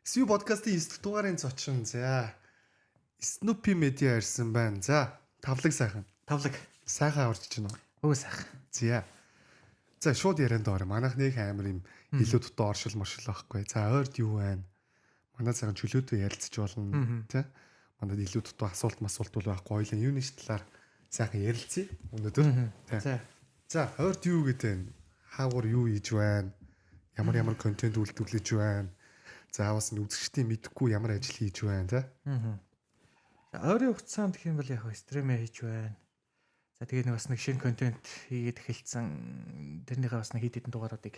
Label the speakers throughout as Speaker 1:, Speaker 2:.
Speaker 1: Сүү подкастын 9 дахь дугаарын зочин. За. Snoopy Media ирсэн байна. За, тавлаг сайхан.
Speaker 2: Тавлаг.
Speaker 1: Сайхан орж иж байна уу?
Speaker 2: Өө сайхан.
Speaker 1: За. За, шууд ярианд орё. Манайх нэг амар юм илүү дутуу оршил моршил байхгүй. За, ойрд юу байна? Манай сайхан чөлөөтэй ярилцж болно, тэ? Манайд илүү дутуу асуулт масуулт бол байхгүй. Хоёлын юуны ч талаар сайхан ярилцъя өнөөдөр. Тэ.
Speaker 2: За.
Speaker 1: За, ойрд юу гэдэг вэ? Хаагур юу хийж байна? Ямар ямар контент үйлдвэрлэж байна? За, бас нь үзэгчдийн мэдэхгүй ямар ажил хийж байна, тэ?
Speaker 2: За, ойрын хугацаанд гэх юм бол яг stream ээ хийж байна. За, тэгээд нэг бас нэг шинэ контент хийгээд эхэлсэн. Тэрнийхээ бас нэг хэд хэдэн дугааруудыг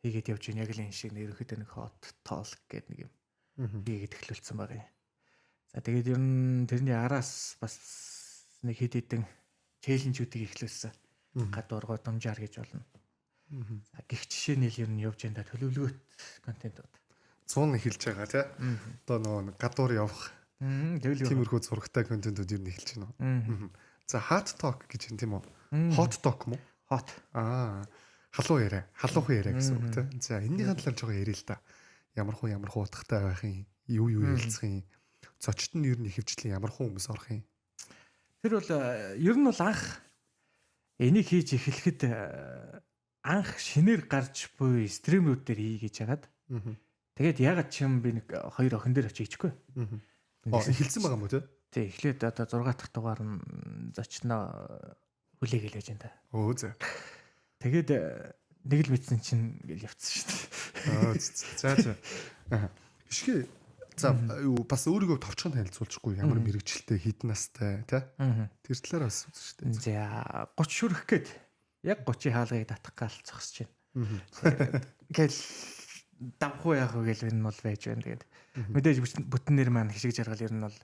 Speaker 2: хийгээд явж байна. Яг л энэ шиг нэг ерөнхийдөө нэг hot talk гэдэг нэг юм хийгээд эхлүүлсэн байгаа юм. За, тэгээд ер нь тэрний араас бас нэг хэд хэдэн challenge үүдийг эхлүүлсэн. Гадуур годомжаар гэж болно. За, гих жишээ нь л ер нь явж байна да, төлөвлөгөөт контентууд.
Speaker 1: 100 эхэлж байгаа, тий? Одоо нөгөө гадуур явах
Speaker 2: Төлөвлөгөө.
Speaker 1: тиймэрхүү зурагтай контентууд ер нь эхэлж байна. За, hot talk гэж юм, тийм үү? Hot talk мó?
Speaker 2: Hot.
Speaker 1: Аа, халуун яриа, халуухан яриа гэсэн үг, тий? За, энэнийхэн талаар жоохон яриа л да. Ямар хуу ямар хуу утгатай байх юм? Юу юу ярилцах юм? Зочд нь ер нь ихэвчлэн ямар хуу хүмүүс орох юм?
Speaker 2: Тэр бол ер нь бол анх энийг хийж эхлэхэд анх шинээр гарч буй stream үүд дээр хий гэж хагаад. Тэгээд ягаад ч юм би нэг хоёр охин дээр очиж хийчихгүй.
Speaker 1: Аа, эхэлсэн байгаа юм уу, тий?
Speaker 2: Тий, эхлээд одоо 6 дахь дугаар нь зочноо хүлээгээл байж энэ та.
Speaker 1: Өө зэ.
Speaker 2: Тэгээд нэг л мэдсэн чинь ингээл явцсан шүү дээ.
Speaker 1: Аа, за. Аа. Ишгэ за, юу бас өөрийгөө товчхон танилцуулчихгүй, ямар мэргэжилтэй, хэдэн настай, тий? Тэр талаар бас үзэн шүү дээ.
Speaker 2: За, 30 шүрэх гээд яг 30-ийн хаалгыг татах гал зогсож байна. Ингээл давхуу яах вэ гэл энэ бол байж байна. Тэгээд мэдээж бүтэн нэр маань хишиг жаргал, ер нь бол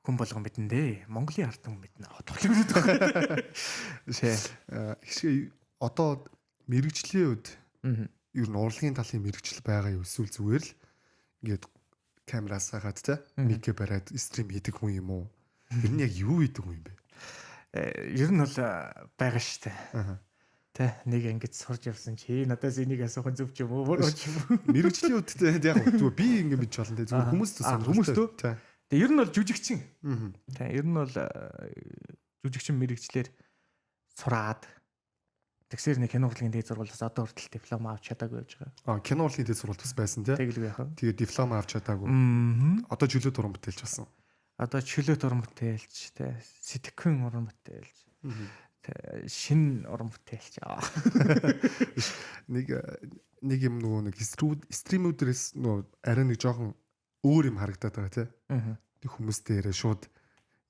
Speaker 2: хүн болгон мэднэ дээ. Монголын ард түмэн мэднэ. Тоглогдод байгаа.
Speaker 1: Тий. Хишгэ, одоо мэргэжлийн үед ер нь урлагийн талын мэргэжил байгаа юу, эсвэл зүгээр л ингээд камераас хагаад, те, mic ээ бариад stream хийдэг хүн юм уу? Ер нь яг юу хийдэг хүн юм бэ?
Speaker 2: Ер нь бол байгаа шүү дээ. Тэ, нэг ингэж сурж явсан чи надаас энийг асуух нь зөв ч юм уу буруу ч юм уу?
Speaker 1: Мэргэжлийн үед, те, яг зүгээр би ингэ мэдж болно, те, зүгээр хүмүүс төс
Speaker 2: хүмүүс төө?
Speaker 1: Тэ.
Speaker 2: Тэгээ ер нь бол жүжигчин. Тэ, ер нь бол жүжигчин мэргэжлээр сураад тэгсээр нэг кино урлагийн дээд сургуулиас одоо хүртэл диплом авч чадаагүй явж байгаа.
Speaker 1: Аа, кино урлагийн дээд сургуульд бас байсан, те.
Speaker 2: Тэгэлгүй яхаа.
Speaker 1: Тэгээ диплом авч чадаагүй. Одоо чөлөөт уран бүтээлч болсон.
Speaker 2: Одоо чөлөөт уран бүтээлч, тэ, сэтгэхүйн уран бүтээлч. Тэ, шинэ уран бүтээлч.
Speaker 1: Нэг нэг юм нөгөө нэг stream үүдээс нөгөө арай нэг жоохон өөр юм харагдаад байгаа, тий. Нэг хүмүүстэй яриа шууд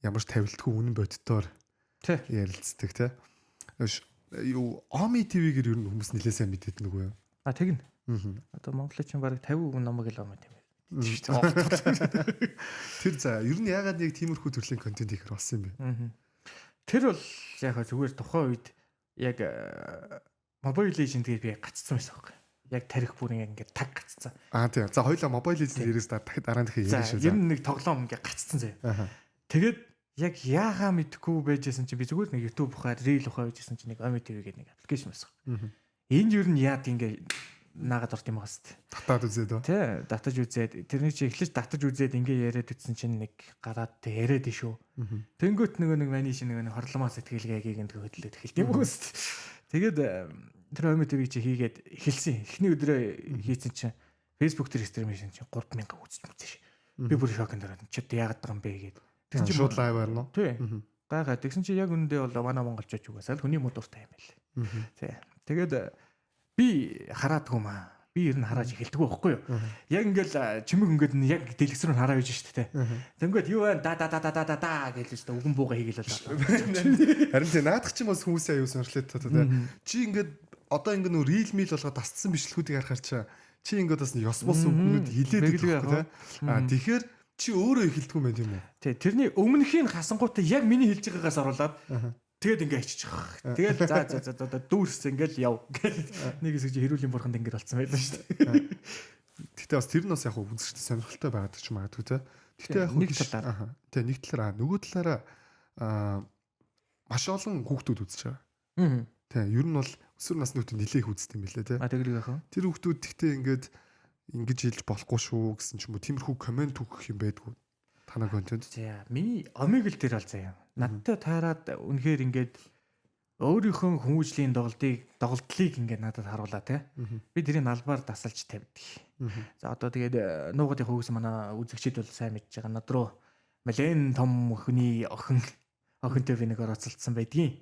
Speaker 1: ямар ч тавилтгүй үнэн боддоор ярилцдаг, тий. Юу Omi TV-гээр ер нь хүмүүс нэлээд сайн мэдээд нэг үү?
Speaker 2: А, тэгнэ. Одоо монголчин бараг 50% намайг л Omi TV шүү дээ.
Speaker 1: Тэр за, ер нь ягаад яг тиймэрхүү төрлийн контент хийхэр болсон юм бэ?
Speaker 2: Тэр бол яг зүгээр тухайн үед яг Mobile Legend дээр би гацсан байсан байхгүй. Яг тарих бүрийн яг ингээд таг гацсан.
Speaker 1: Аа, тийм. За, хоёлаа Mobile Legend дээрээс дараа дахин
Speaker 2: За,
Speaker 1: ярина шүү.
Speaker 2: ер нь нэг тоглоом ингээд гацсан заяа. Тэгээд яг яахаа мэдэхгүй байжсэн чинь би зүгээр нэг YouTube ухаар, Reel ухаа байжсэн чинь нэг Omi TV гэдэг нэг application байсан. Энэ ер нь яад ингээ наагаад орд юм байгаа хэвээр.
Speaker 1: Татаад үзээд үү?
Speaker 2: Тэ, татаж үзээд, тэрний чи эхлэж татаж үзээд ингээ яриад үтсэн чинь нэг гараад тэ яриад шүү. Тэнгүүт нөгөө нэг маний шиг нөгөө нэг хорломоо сэтгэлгээгийг ингээ хөдлөөд эхэлт юм уу хэвээр. Тэгээд тэр Omi TV чи хийгээд эхэлсэн. Эхний өдрөө хийсэн чинь Facebook дээр stream хийсэн чинь 3000 үзэж мүзэн ши. Би бүр шоконд ороод, чи одоо яагаад байгаа юм бэ гээд.
Speaker 1: Тэгсэн чинь шууд live арна уу?
Speaker 2: Тий. Гайхаа, тэгсэн чи яг үнэндээ бол манай монголчууд угаасаа л хүний муу дуртай юм байл. Тий. Тэгээд би хараадгүй маа. Би ер нь харааж эхэлдэггүй байхгүй юу? Яг ингээл чимэг ингээд нь яг дэлгэц рүү хараа байж шүү дээ. Тэнгүүд юу вэ? Да да да да да да да гэж л үгэн бууга хийгээл болоо.
Speaker 1: Харин тий, наадах чинь бас хүмүүсийн аюу сонирхолтой тий. Чи ингээд одоо ингээд нөө reel мил болгоод тасцсан бичлэгүүдийг харахаар чи ингээд бас ёс бос үгнүүд хилээд
Speaker 2: Тэгэлгүй
Speaker 1: байдаг тий. Аа, тэгэхээр чи өөрөө эхэлдэг юм байна, тийм үү?
Speaker 2: Тий, тэрний өмнөхийн хасангуудаа яг миний хэлж байгаагаас оруулаад тэгээд ингээ ачиж байгаа. Тэгэл за за за за дүүрс ингээл яв. Нэг хэсэг чи хэрүүлийн бурханд ингээд болцсон байлаа шүү дээ.
Speaker 1: Гэтэ бас тэр нь бас яг үзэгчд сонирхолтой байгаад ч магадгүй тий. Гэтэ яг
Speaker 2: Нэг талаар.
Speaker 1: Тий, нэг талаараа, нөгөө талаараа маш олон хүүхдүүд үзэж байгаа. Тий, ер нь бол өсвөр насны хүүхдүүд нэлээх үздэг юм билээ, тий.
Speaker 2: А, тэгэлгүй яхаа.
Speaker 1: Тэр хүүхдүүд гэхдээ ингээд Ингэж хэлж болохгүй шүү гэсэн ч юм уу тиймэрхүү комент өгөх юм байдгүй. Танай контент.
Speaker 2: За миний Omegle дээр бол заяа. Надтай таарад үнэхээр ингээд өөрийнхөө хүмүүжлийн доголдлыг ингээд надад харуулаа те. Би тэрийг албаар дасалж тавьдаг. За одоо тэгээд нуугад яг хөөс манай үзэгчид бол сайн мэдж байгаа. Над руу малэн том хүний охинтой би нэг оролцолцсон байдгийн.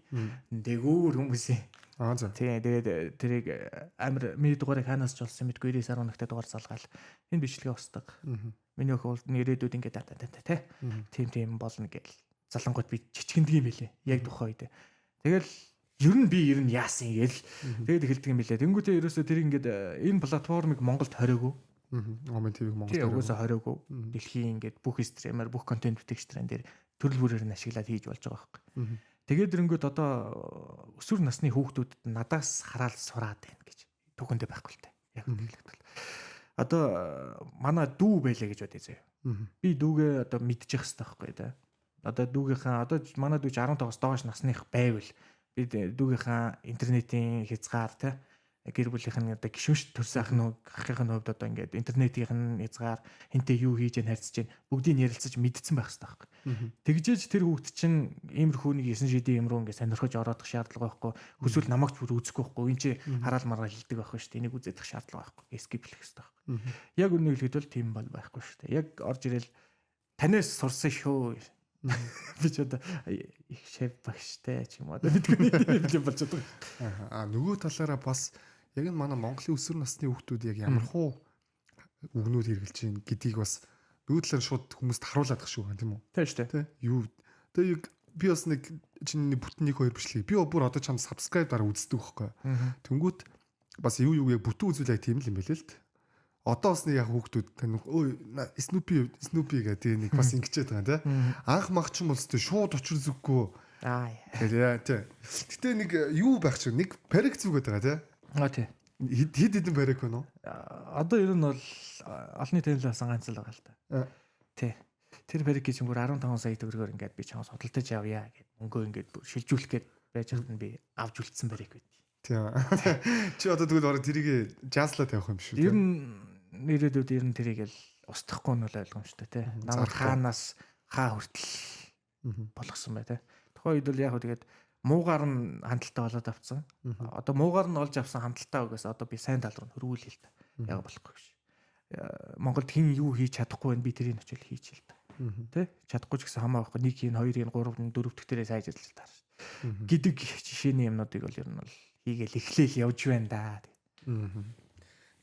Speaker 2: Дээгүүр хүмүүсийн.
Speaker 1: Аа за.
Speaker 2: Тийм тэгээд тэрийг амар миний дугаарыг хаанаас ч олсон мэдгүй 99.1-т дугаар залгаал. Энэ бичлэгээ устдаг. Миний охин бол ирээдүйд ингээд та та те. Тийм болно гэл. Залангууд би чичгэндэг юм билээ. Яг тухайн үед. Тэгэл ер нь би ер нь яасан гээл тэгээд эхэлдэг юм билээ. Тэнгүүтээ ерөөсөө тэр ингээд энэ платформыг Монголд хориогүй.
Speaker 1: Ome TV-г Монголд
Speaker 2: хориогүй. Угаасаа хориогүй. Дэлхийн ингээд бүх стример, бүх контент бүтээгчдэн дээр төрөл бүрээр нь ашиглаад хийж болж байгаа байхгүй. Тэгээд өрөнгөд одоо өсвөр насны хүүхдүүдэд надаас хараал сураад байна гэж түүхэндээ байхгүй л дээ. Яг хэлэхэд бол. Одоо манай дүү байлаа гэж бодъё заяа. Би дүүгээ одоо мэдчих хэвээр байхгүй да. Одоо дүүгийнхаа одоо манай дүү 15-аас доош насных байвал би дүүгийнхаа интернетийн хязгаар те гэр бүлийнх нь одоо гишүүнш төрсөн ах нь ахын хувьд одоо ингээд интернетийнх нь хязгаар хинтээ юу хийж яан харьцаж гин бүгдийг ярилцаж мэдсэн байх хэрэгтэй байхгүй. Тэгжээж тэр хүүхд чинь иймэрхүү нэг 9 шидийн юм руу ингээд сонирхож ороодох шаардлага байхгүй. Хүсвэл намайг ч бүр үзэхгүй байхгүй. Энд чи хараал маргаал хэлдэг байхгүй шүү дээ. Энийг үзэх шаардлага байхгүй. Скип хийх хэрэгтэй байхгүй. Яг үнэ хэлэхэд бол тийм бол байхгүй шүү дээ. Яг орж ирэл танаас сурсан шүү. Би ч одоо их шеф багштай ч юм уу одоо мэдгүй юм болж байгаа.
Speaker 1: Аа нөгөө талаараа бас яг нь манай Монголын өсвөр насны хүүхдүүд яг ямар хуу үгнүүд хэрэгжилж байна гэдгийг бас нөгөө талаар шууд хүмүүст харуулад тах шүү тийм үү?
Speaker 2: Тийм шүү дээ.
Speaker 1: Тэ юу тэгээ яг би бас нэг чиний бүтэн нэг хоёр бичлэг би бүр одоо чам subscribe дараа үздэг байхгүй. Тэнгүүт бас юу юу яг бүтэн үзүүл яг тийм л юм байл л дээ. Одоо бас нэг яг хүүхдүүд тань өө Snoopy гэдэг нэг бас ингэчээд байгаа тий. Анх мах ч юм бол өстой шууд учир зүггүй.
Speaker 2: Аа.
Speaker 1: Тэгээ тий. Гэтэ нэг юу байх чинь нэг парик зүгээд байгаа тий.
Speaker 2: Аа тий.
Speaker 1: Хэд хэдэн парик байна уу?
Speaker 2: Одоо ер нь бол олонний танил болсон ганц л байгаа л та. Тий. Тэр парик гэж бүр 15 сая төгрөгөөр ингээд би чамаас худалдаж авъя гэд мөнгөө ингээд бүр шилжүүлэх гээд байж хатан би авч үлдсэн парик байд.
Speaker 1: Тийм. Чи одоо тэгвэл бараг тэрийг жазлаа тавих юм шүү.
Speaker 2: Ер нь ирээдүйд ер нь тэрийг л устгахгүй нь бол ойлгомжтой тий. Намайг хаанаас хаа хүртэл болгосон бай тий. Тухайн үед бол яг хөө тэгээд муугаар нь хандлтаа болоод авцсан. Одоо муугаар нь олж авсан хандлтаа угаас одоо би сайн тал руу хөрвүүлээ л та. Яг болохгүй гэж. Монголд хин юу хийж чадахгүй байна би тэрийг очил хийж л та. Тэ? Чадахгүй ч гэсэн хамаа байхгүй. 1 хийн, 2 хийн, 3 хийн, 4 дэх дээрээ сайжирлж таар. Гэдэг жишээний юмнуудыг бол ер нь бол хийгээл эхлээл явж байна да.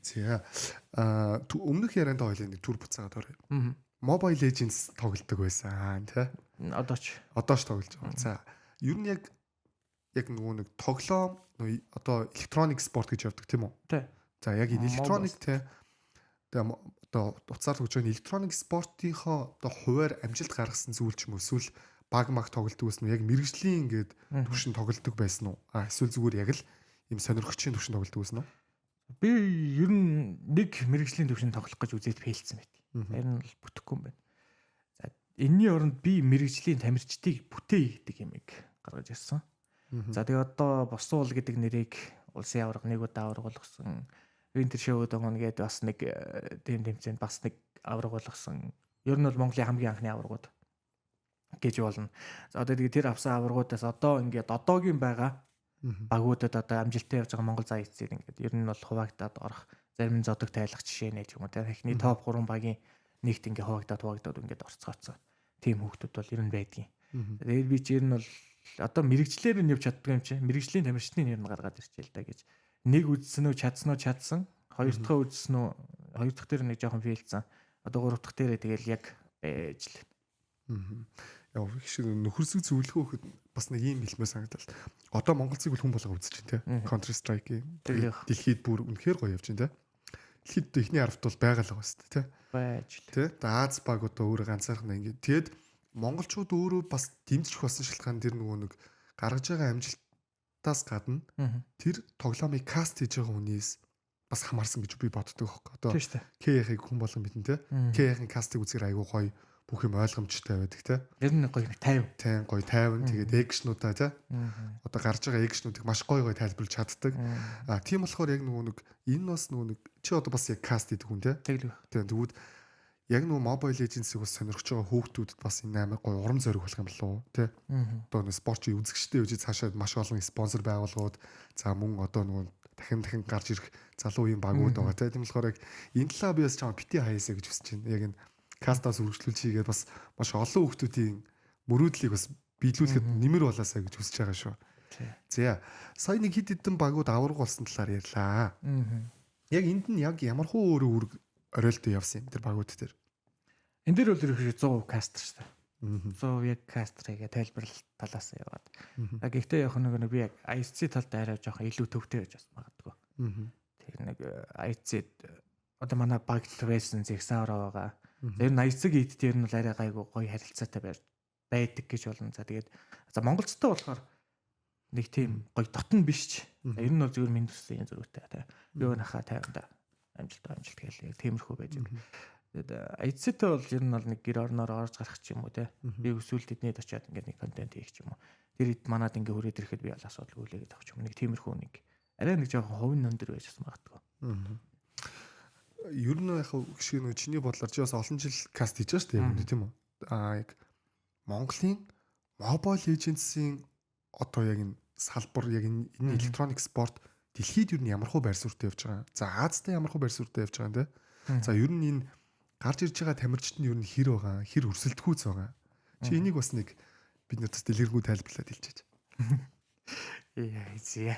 Speaker 1: За өмнөх ярианд хоёлын нэг түр буцаагаад оръё. Mobile Legends тоглодог байсан тий.
Speaker 2: Одоо ч
Speaker 1: тоглож байгаа. За ер нь яг нөгөө нэг тоглоом одоо electronic sport гэж явдаг тийм үү?
Speaker 2: Тий.
Speaker 1: За яг энэ electronic тий. Тэгээ одоо утсаар тоглож байгаа electronic sport-ийнхоо одоо хуваар амжилт гаргасан зүйл ч юм уу эсвэл баг маг тоглодог байсан уу? Яг мэрэгжлийн ингээд түвшин тоглодог байсан уу? А эсвэл зүгээр яг л ийм сонирхчийн түвшин тоглодог байсан уу?
Speaker 2: Би ер нь нэг мэрэгжлийн түвшин тоглох гэж үзээд фейлдсэн байт. Харин бол бүтэхгүй юм байна. За энэний оронд би мэрэгжлийн тамирчдыг бүтээе гэдэг юмыг гаргаж ирсэн. За тэгээ одоо Босуул гэдэг нэрийг улсын аварга нэг удаа аварга болгосон. Winter Show догоно гэдэг бас нэг тийм тэмцээнд бас нэг аварга болгосон. Ер нь бол Монголын хамгийн анхны аваргууд гэж болно. За одоо тэгээ тэр авсан аваргуудаас одоо ингээд одоогийн байгаа багуудад одоо амжилттай явж байгаа Монгол заа эцсээр ингээд ер нь бол хуваагдаад орох зарим нь зодог тайлах жишээ нэ ч юм уу те. Эхний топ 3 багийн нэгт ингээд хуваагдаад ингээд орцгооцсон. Тийм хүүхдүүд бол ер нь байдгийн. Тэгээд би чи ер нь бол одоо мэрэгчлэр нь явж чаддгүй юм чи. Мэрэгжлийн тамирчдын нэр нь гаргаад ирчихээ л да гэж. Нэг үзсэн үү, чадсан уу, чадсан. Хоёр дахь үзсэн үү, хоёр дахь дээр нэг жоохон фейлцэн. Одоо гурав дахь дээрээ тэгэл яг байж л.
Speaker 1: Яа их шиг нөхөрсөг зөвлөгөө өгөхөд бас нэг юм хэлмээр санагдал. Одоо Монголцыг бол хүн болго үзэж байна те. Counter Strike-ийн дэлхийд бүр үнэхээр гоё явж байна те. Дэлхийд эхний аравт бол байгаа л байгаа шүү дээ те.
Speaker 2: Байж л.
Speaker 1: Тэ. Аз баг одоо өөрөө ганцаархнаа ингээд. Тэгэд монголчууд өөрөө бас дэмжих болсон шалтгаан тэр нөгөө нэг гаргаж байгаа амжилтаас гадна тэр тоглоомыг каст хийж байгаа хүнээс бас хамаарсан гэж би боддог байхгүй. Одоо K-ийг хүн болгон мэднэ те. K-ийн кастыг үзэхээр айгүй гоё бүх юм ойлгомжтой байдаг те.
Speaker 2: Ер нь гоё нэг 50.
Speaker 1: Тийм гоё 50. Тэгээд action уудаа те. Одоо гарч байгаа action уудыг маш гоё гоё тайлбарлаж чаддаг. А тийм болохоор яг нөгөө нэг энэ бас нөгөө нэг чи одоо бас яг cast хийдэг хүн те.
Speaker 2: Тэглүү.
Speaker 1: Тийм, тэгвэл яг нөгөө Mobile Legends-ийг бас сонирхож байгаа хүүхдүүдэд бас энэ амар гоё урам зориг болох юм болов уу те. Одоо нөгөө спортын үзэгчтэй үжи цаашаа маш олон спонсор байгууллагууд, за мөн одоо нөгөө дахин дахин гарч ирэх залуу үеийн багууд байгаа те. Тийм болохоор яг энэ талаа би бас чамаа бити хаяасаа гэж хүсэж байна. Яг энэ cast аас үргэлжлүүлж хийгээд бас маш олон хүүхдүүдийн мөрөөдлийг бас биелүүлэхэд нэмэр болоосаа гэж хүсэж байгаа шүү. За, сая нэг хэд хэдэн багууд аварга болсон талаар ярьлаа. Яг энд нь яг ямар хуу өөрөө үүрэг оройлтоо явсан юм тэр багууд дээр?
Speaker 2: Энэ дээр бол ерөнхийдөө 100% caster шүү дээ. 100% яг caster хийгээ тайлбарлалт талаас яваад. Гэхдээ яг нэг би яг IC талд арай жоохон илүү төвтэй байж бас магадгүй. Тэр нэг IC одоо манай багт байсан Зэгсавра байгаа. Тэр нь IC-ийн эд дээр нь бол арай гайгүй гоё харилцаатай байдаг гэж болно. За, тэгээд за Монголцтой болохоор нэг тийм гоё дотн биш ч. Ер нь бол зүгээр минь төссөн янз бүртэй тий. Юу нахаа 50-да амжилт амжилт гэл яг тиймэрхүү байж байгаа. Тэгээд IC-тэй бол ер нь бол нэг гэр орноор орж гарах ч юм уу те. Би өсвөл тэднийд очиад ингээд нэг контент хийх ч юм уу. Тэр хэд манад ингээд хүрээд ирэхэд би бол асуудалгүй хүлээгээд авах ч юм уу. Нэг тиймэрхүү нэг арай нэг жоохон хувин өндөр байж бас магадгүй.
Speaker 1: Ер нь яг шиг нөө чиний бодлоор чи бас олон жил cast хийж байгаа шүү дээ юм тийм үү? Аа, яг Монголын Mobile Legends-ийн одоо яг энэ салбар, яг энэ electronic sport дэлхийд ер нь ямар хуу байр суурьтай явж байгаа. За, Азтай ямар хуу байр суурьтай явж байгаа юм те. За, ер нь энэ гарч ирж байгаа тамирчид нь ер нь хэр байгаа, хэр өрсөлдөхүүц байгаа. Чи энийг бас нэг бид нарт дэлгэрэнгүй тайлбарлаад хэлчихэж.
Speaker 2: Яа, зя.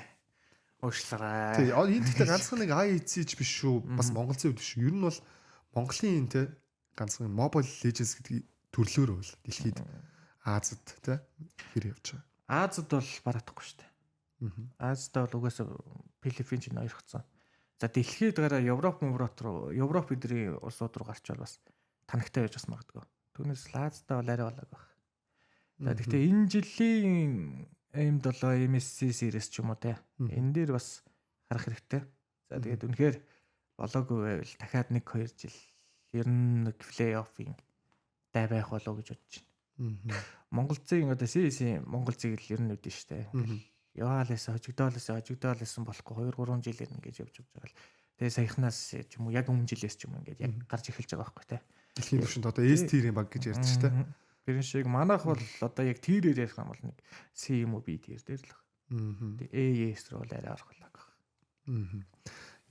Speaker 2: Уушлаарай.
Speaker 1: Тий, энэ гэхдээ ганцхан нэг IHC ч биш шүү. Бас Монголын хувьд биш. Ер нь бол Монголын энэ те ганцхан Mobile Legends гэдэг төрлөөр бол дэлхийд, Азад те хэр явж байгаа?
Speaker 2: Азад бол бараадахгүй шүү дээ. Азад бол угаасаа Филиппин ч ноёрхцсон. За, дэлхийд гараа Европ, Европ руу, Европ эдрийн улсууд руу гарчвал бас танагтай байж бас магадгүй. Түүнээс Азадаа бол арай болоог баг. За, гэхдээ энэ жилийн M7 MSC series ч юм уу те. Энэ дээр бас харах хэрэгтэй. За, тэгээд үнэхээр болоогүй байвал дахиад 1 2 жил ер нь нэг плей-оффын дай байх болов уу гэж бодож байна. Монгол зүйн одоо CS-ийн Монгол зүйг л ер нь үүдэн штэ. Яваалээсээ хожигдоолээсээ хожигдоолээсэн болохгүй 2 3 жилээр ингэж явж явж байгаа л. Тэгээ саяхнаас ч юм уу, яг өмнө жилээс ч юм уу, ингээд яг гарч эхэлж байгаа байхгүй те.
Speaker 1: Дэлхийн түвшинд одоо S tier-ийн баг гэж ярьдаг шүү дээ.
Speaker 2: Тэр шиг манайх бол одоо яг tier-ээр ярих юм бол нэг C юм уу B tier дээр л баг. Тэгээ A S руу л арай орох лаг баг.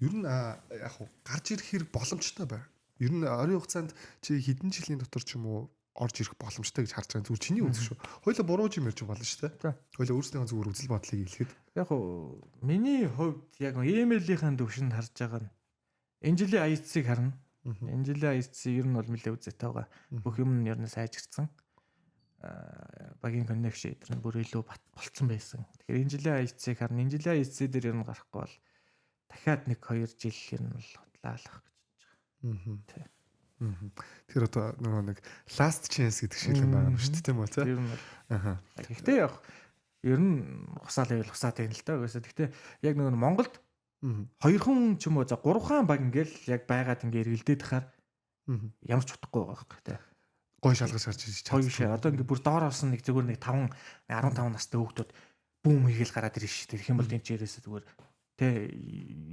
Speaker 1: Ер нь яг хуу гарч ирэх хэрэг боломжтой байна. Ер нь ойрын хугацаанд чи хэдэн жилийн дотор ч юм уу орж ирэх боломжтой гэж харж байгаа. Зүгээр чиний үзэл шүү. Хоёлаа буруу юм ярьж болно шүү дээ. Хоёлаа өөрсдийнхөө зүгээр үзэл бодлыг хэлэхэд.
Speaker 2: Яг хуу миний хувьд яг ML-ийн төвшөнд харж байгаа нь энэ жилийн IHC-г харна. Энэ жилийн IHC ер нь бол нэлээд үзээтэй байгаа. Бүх юм нь ер нь сайжирсан. Багийн connection эдгээр нь бүр илүү бат болцсон байсан. Тэгэхээр энэ жилийн IHC-г харна. Энэ жилийн IHC дээр ер нь гарахгүй бол дахиад 1 2 жил ер нь бол худлаалах гэж бодож байгаа. Тий.
Speaker 1: Тэгэхээр одоо нөгөө нэг last chance гэдэг шиг юм байгаа юм шүү дээ, тийм үү, тий?
Speaker 2: Ер нь бол. Гэхдээ яг ер нь хусаал байвал хусаад байна л да. Угаасаа гэхдээ яг нөгөө Монголд хоёрхан ч юм уу, за гурван баг ингээл яг байгаад ингээ эргэлдээд хахаар ямар ч утгагүй байгаа байхгүй тий.
Speaker 1: Гой шалгаж гарч ирж
Speaker 2: чадчих. Гоё шээ. Одоо ингээ бүр доороос нь нэг зүгээр нэг 5 15 настай хүүхдүүд бүүм хийгээл гараад ирнэ шүү. Тэгэх юм бол энэ ч ерөөсөө зүгээр тэ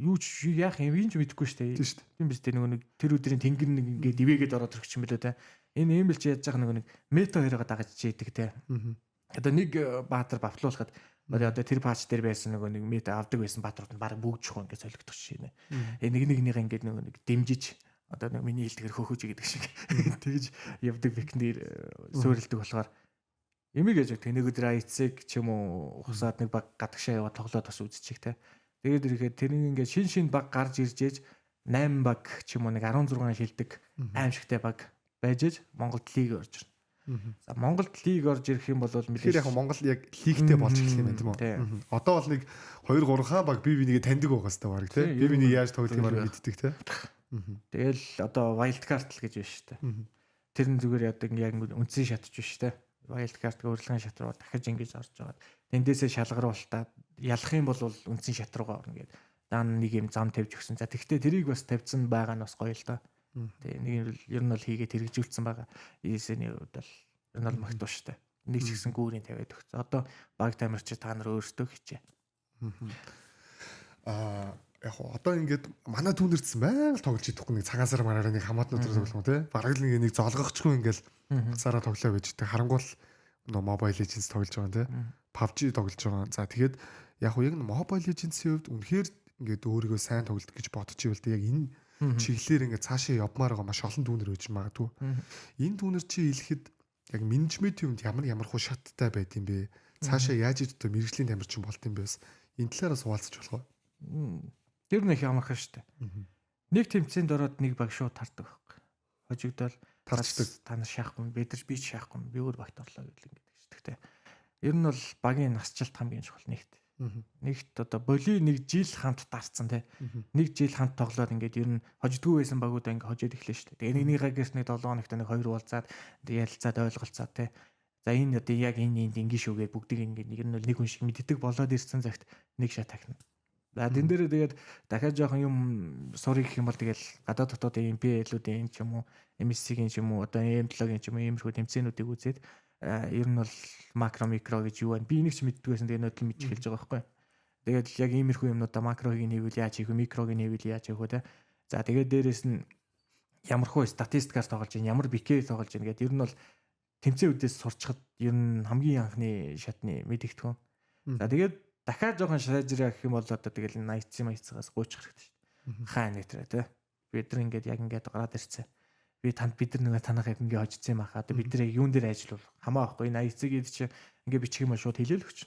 Speaker 2: юу ч яах юм юм ч мэдэхгүй шүү дээ.
Speaker 1: Тийм шүү дээ.
Speaker 2: Тийм биз дээ, нөгөө нэг тэр өдрийн тэнгэр нэг ингээ дивэгээд ороод ирэх юм билүү те. Энэ ийм л чи яаж байгаа нөгөө нэг meta хоёроо дагаж чийдэг те. Одоо нэг баатар buff луулахад одоо тэр patch дээр байсан нөгөө нэг meta авдаг байсан баатрууд нь баг бүгд чухал ингээ солигдох жишээ нэ. Нэг нэг нэгээ ингээ нөгөө нэг дэмжиж, одоо нэг миний хэлдгээр хөөхөж гэдэг шиг тэгж явдаг pick нэр суурилдаг болохоор эмиг яж нэг өдөр IC-г ч юм уу ухсаад нэг баг гадагшаа яваад тоглоод бас үзчих те. Тэгээд ирэхэд тэр нэг ингээд шин шин баг гарч ирж ээж 8 баг ч юм уу, нэг 16 шилдэг аимшигтай баг байж ээж Монголд лиг орж ирнэ. За, Монголд лиг орж ирэх юм бол
Speaker 1: мэдээж яг Монгол яг лигтэй болж эхлэх юм байна, тийм үү? Одоо бол нэг 2 3 хаан баг бие бинийгээ таньдаг байгаа хэвээр баг тийм. Бие бинийг яаж тоглох юм аа мэддэг тийм.
Speaker 2: Тэгэл одоо wild card л гэж байна шүү дээ. Тэр нь зүгээр яадаг яг үндсэн шатж биш шүү дээ. Wild card урилгын шат руу дахиж ингэж орж байгаа. Тэндээсээ шалгаруултаа ялах юм бол үндсэн шат руугаа орно гэдэг. Даан нэг юм зам тавьж өгсөн. За, тэгвэл тэрийг бас тавьсан байгаа нь бас гоё л доо. Тэгээ нэг нь ер нь бол хийгээд хэрэгжүүлсэн байгаа. ESN-ийн хувьд бол ер нь бол магтуу штэ. Нэг ч гэсэн гүүрийн тавиад өгсөн. Одоо баг тамирч та нар өөрсдөө хичээ.
Speaker 1: Яг одоо ингээд манай түүнэрдсэн байнга тоглож идэхгүй нэг цагаан сар мараараа нэг хамаатнуудаар тоглох юм те. Бараг л нэг золгохчгүй ингээд цаараа тоглоо байж тэг. Харангуул нөө Mobile Legends тоглож байгаа те. PUBG тоглож байгаа. За тэгээд яг яг Mobile Legends-ийн хувьд үнэхээр ингээд өөрийгөө сайн тоглолт гэж бодож ивэл яг энэ чиглэлээр ингээд цаашаа явмаар байгаа маш олон түүнэр байж магадгүй. Энэ түүнэр чи хэлэхэд яг менежментийн хувьд ямар ямар хуу шаттай байд юм бэ? Цаашаа яаж ид одоо мэрэгжлийн тамирчин болт юм бэ? Энэ талаараас хуваалцаж болох уу?
Speaker 2: Тэр нэг амархан шүү дээ. Нэг тэмцээнд ороод нэг баг шууд тардаг байхгүй. Хожигдол
Speaker 1: тарчдаг.
Speaker 2: Та нар шаахгүй, бид нар би ч шаахгүй, би өөр багт орлоо гэл ингээд шүү дээ. Ер нь бол багийн насжилт хамгийн чухал нэгт. Нэгт одоо боли нэг жил хамт дарцсан те. Нэг жил хамт тоглоод ингээд ер нь хождгүй байсан багууд ингээд хожоод эхлэв шүү дээ. Тэгээ нэг нэгээ гэрс нэг 7 хоногт нэг хоёр уулзаад ярилцаад ойлголцоод те. За энэ одоо яг энэ энд ингэ шүүгээд бүгдийг ингээд нэг нь бол нэг хүн шиг мэддэг болоод ирсэн цагт нэг шат тахна. За тэн дээр тэгээд дахиад жоохон юм сурыг гэх юм бол тэгэл гадаад дотоодын MPL-үүдийн ч юм уу, MSC-гийн ч юм уу, одоо M7-гийн ч юм уу иймэрхүү тэмцээнүүдийг үзээд ер нь бол макро микро гэж юу вэ? Би энийг ч мэддэг байсан. Тэгээд нөдөл мэдчих хэлж байгаа байхгүй. Тэгээд яг иймэрхүү юмнуудаа макрог нээвэл яаж хийх вэ? Микрог нээвэл яаж хийх вэ те? За тэгээд дээрэс нь ямар хуу статистикаар тоглож байна, ямар бикээр тоглож байна гэдэг ер нь бол тэмцээн үдээс сурчхад ер нь хамгийн анхны шатны мэдэгдэхүүн. За тэгээд дахиад жоохон сайжраа гэх юм бол одоо тэгэл 80 маяцгаас гуйчих хэрэгтэй шүү дээ. Хаа нэтрэ те. Бид нар ингээд яг ингээд гараад ирсэн. Би танд бид нар нэг танах яг ингээд хожицсан юм аха. Одоо бид нар яг юун дээр ажиллавал хамаа байхгүй. Энэ IC гэдэг чинь ингээд бичих юм бол шууд хэлээл өгч.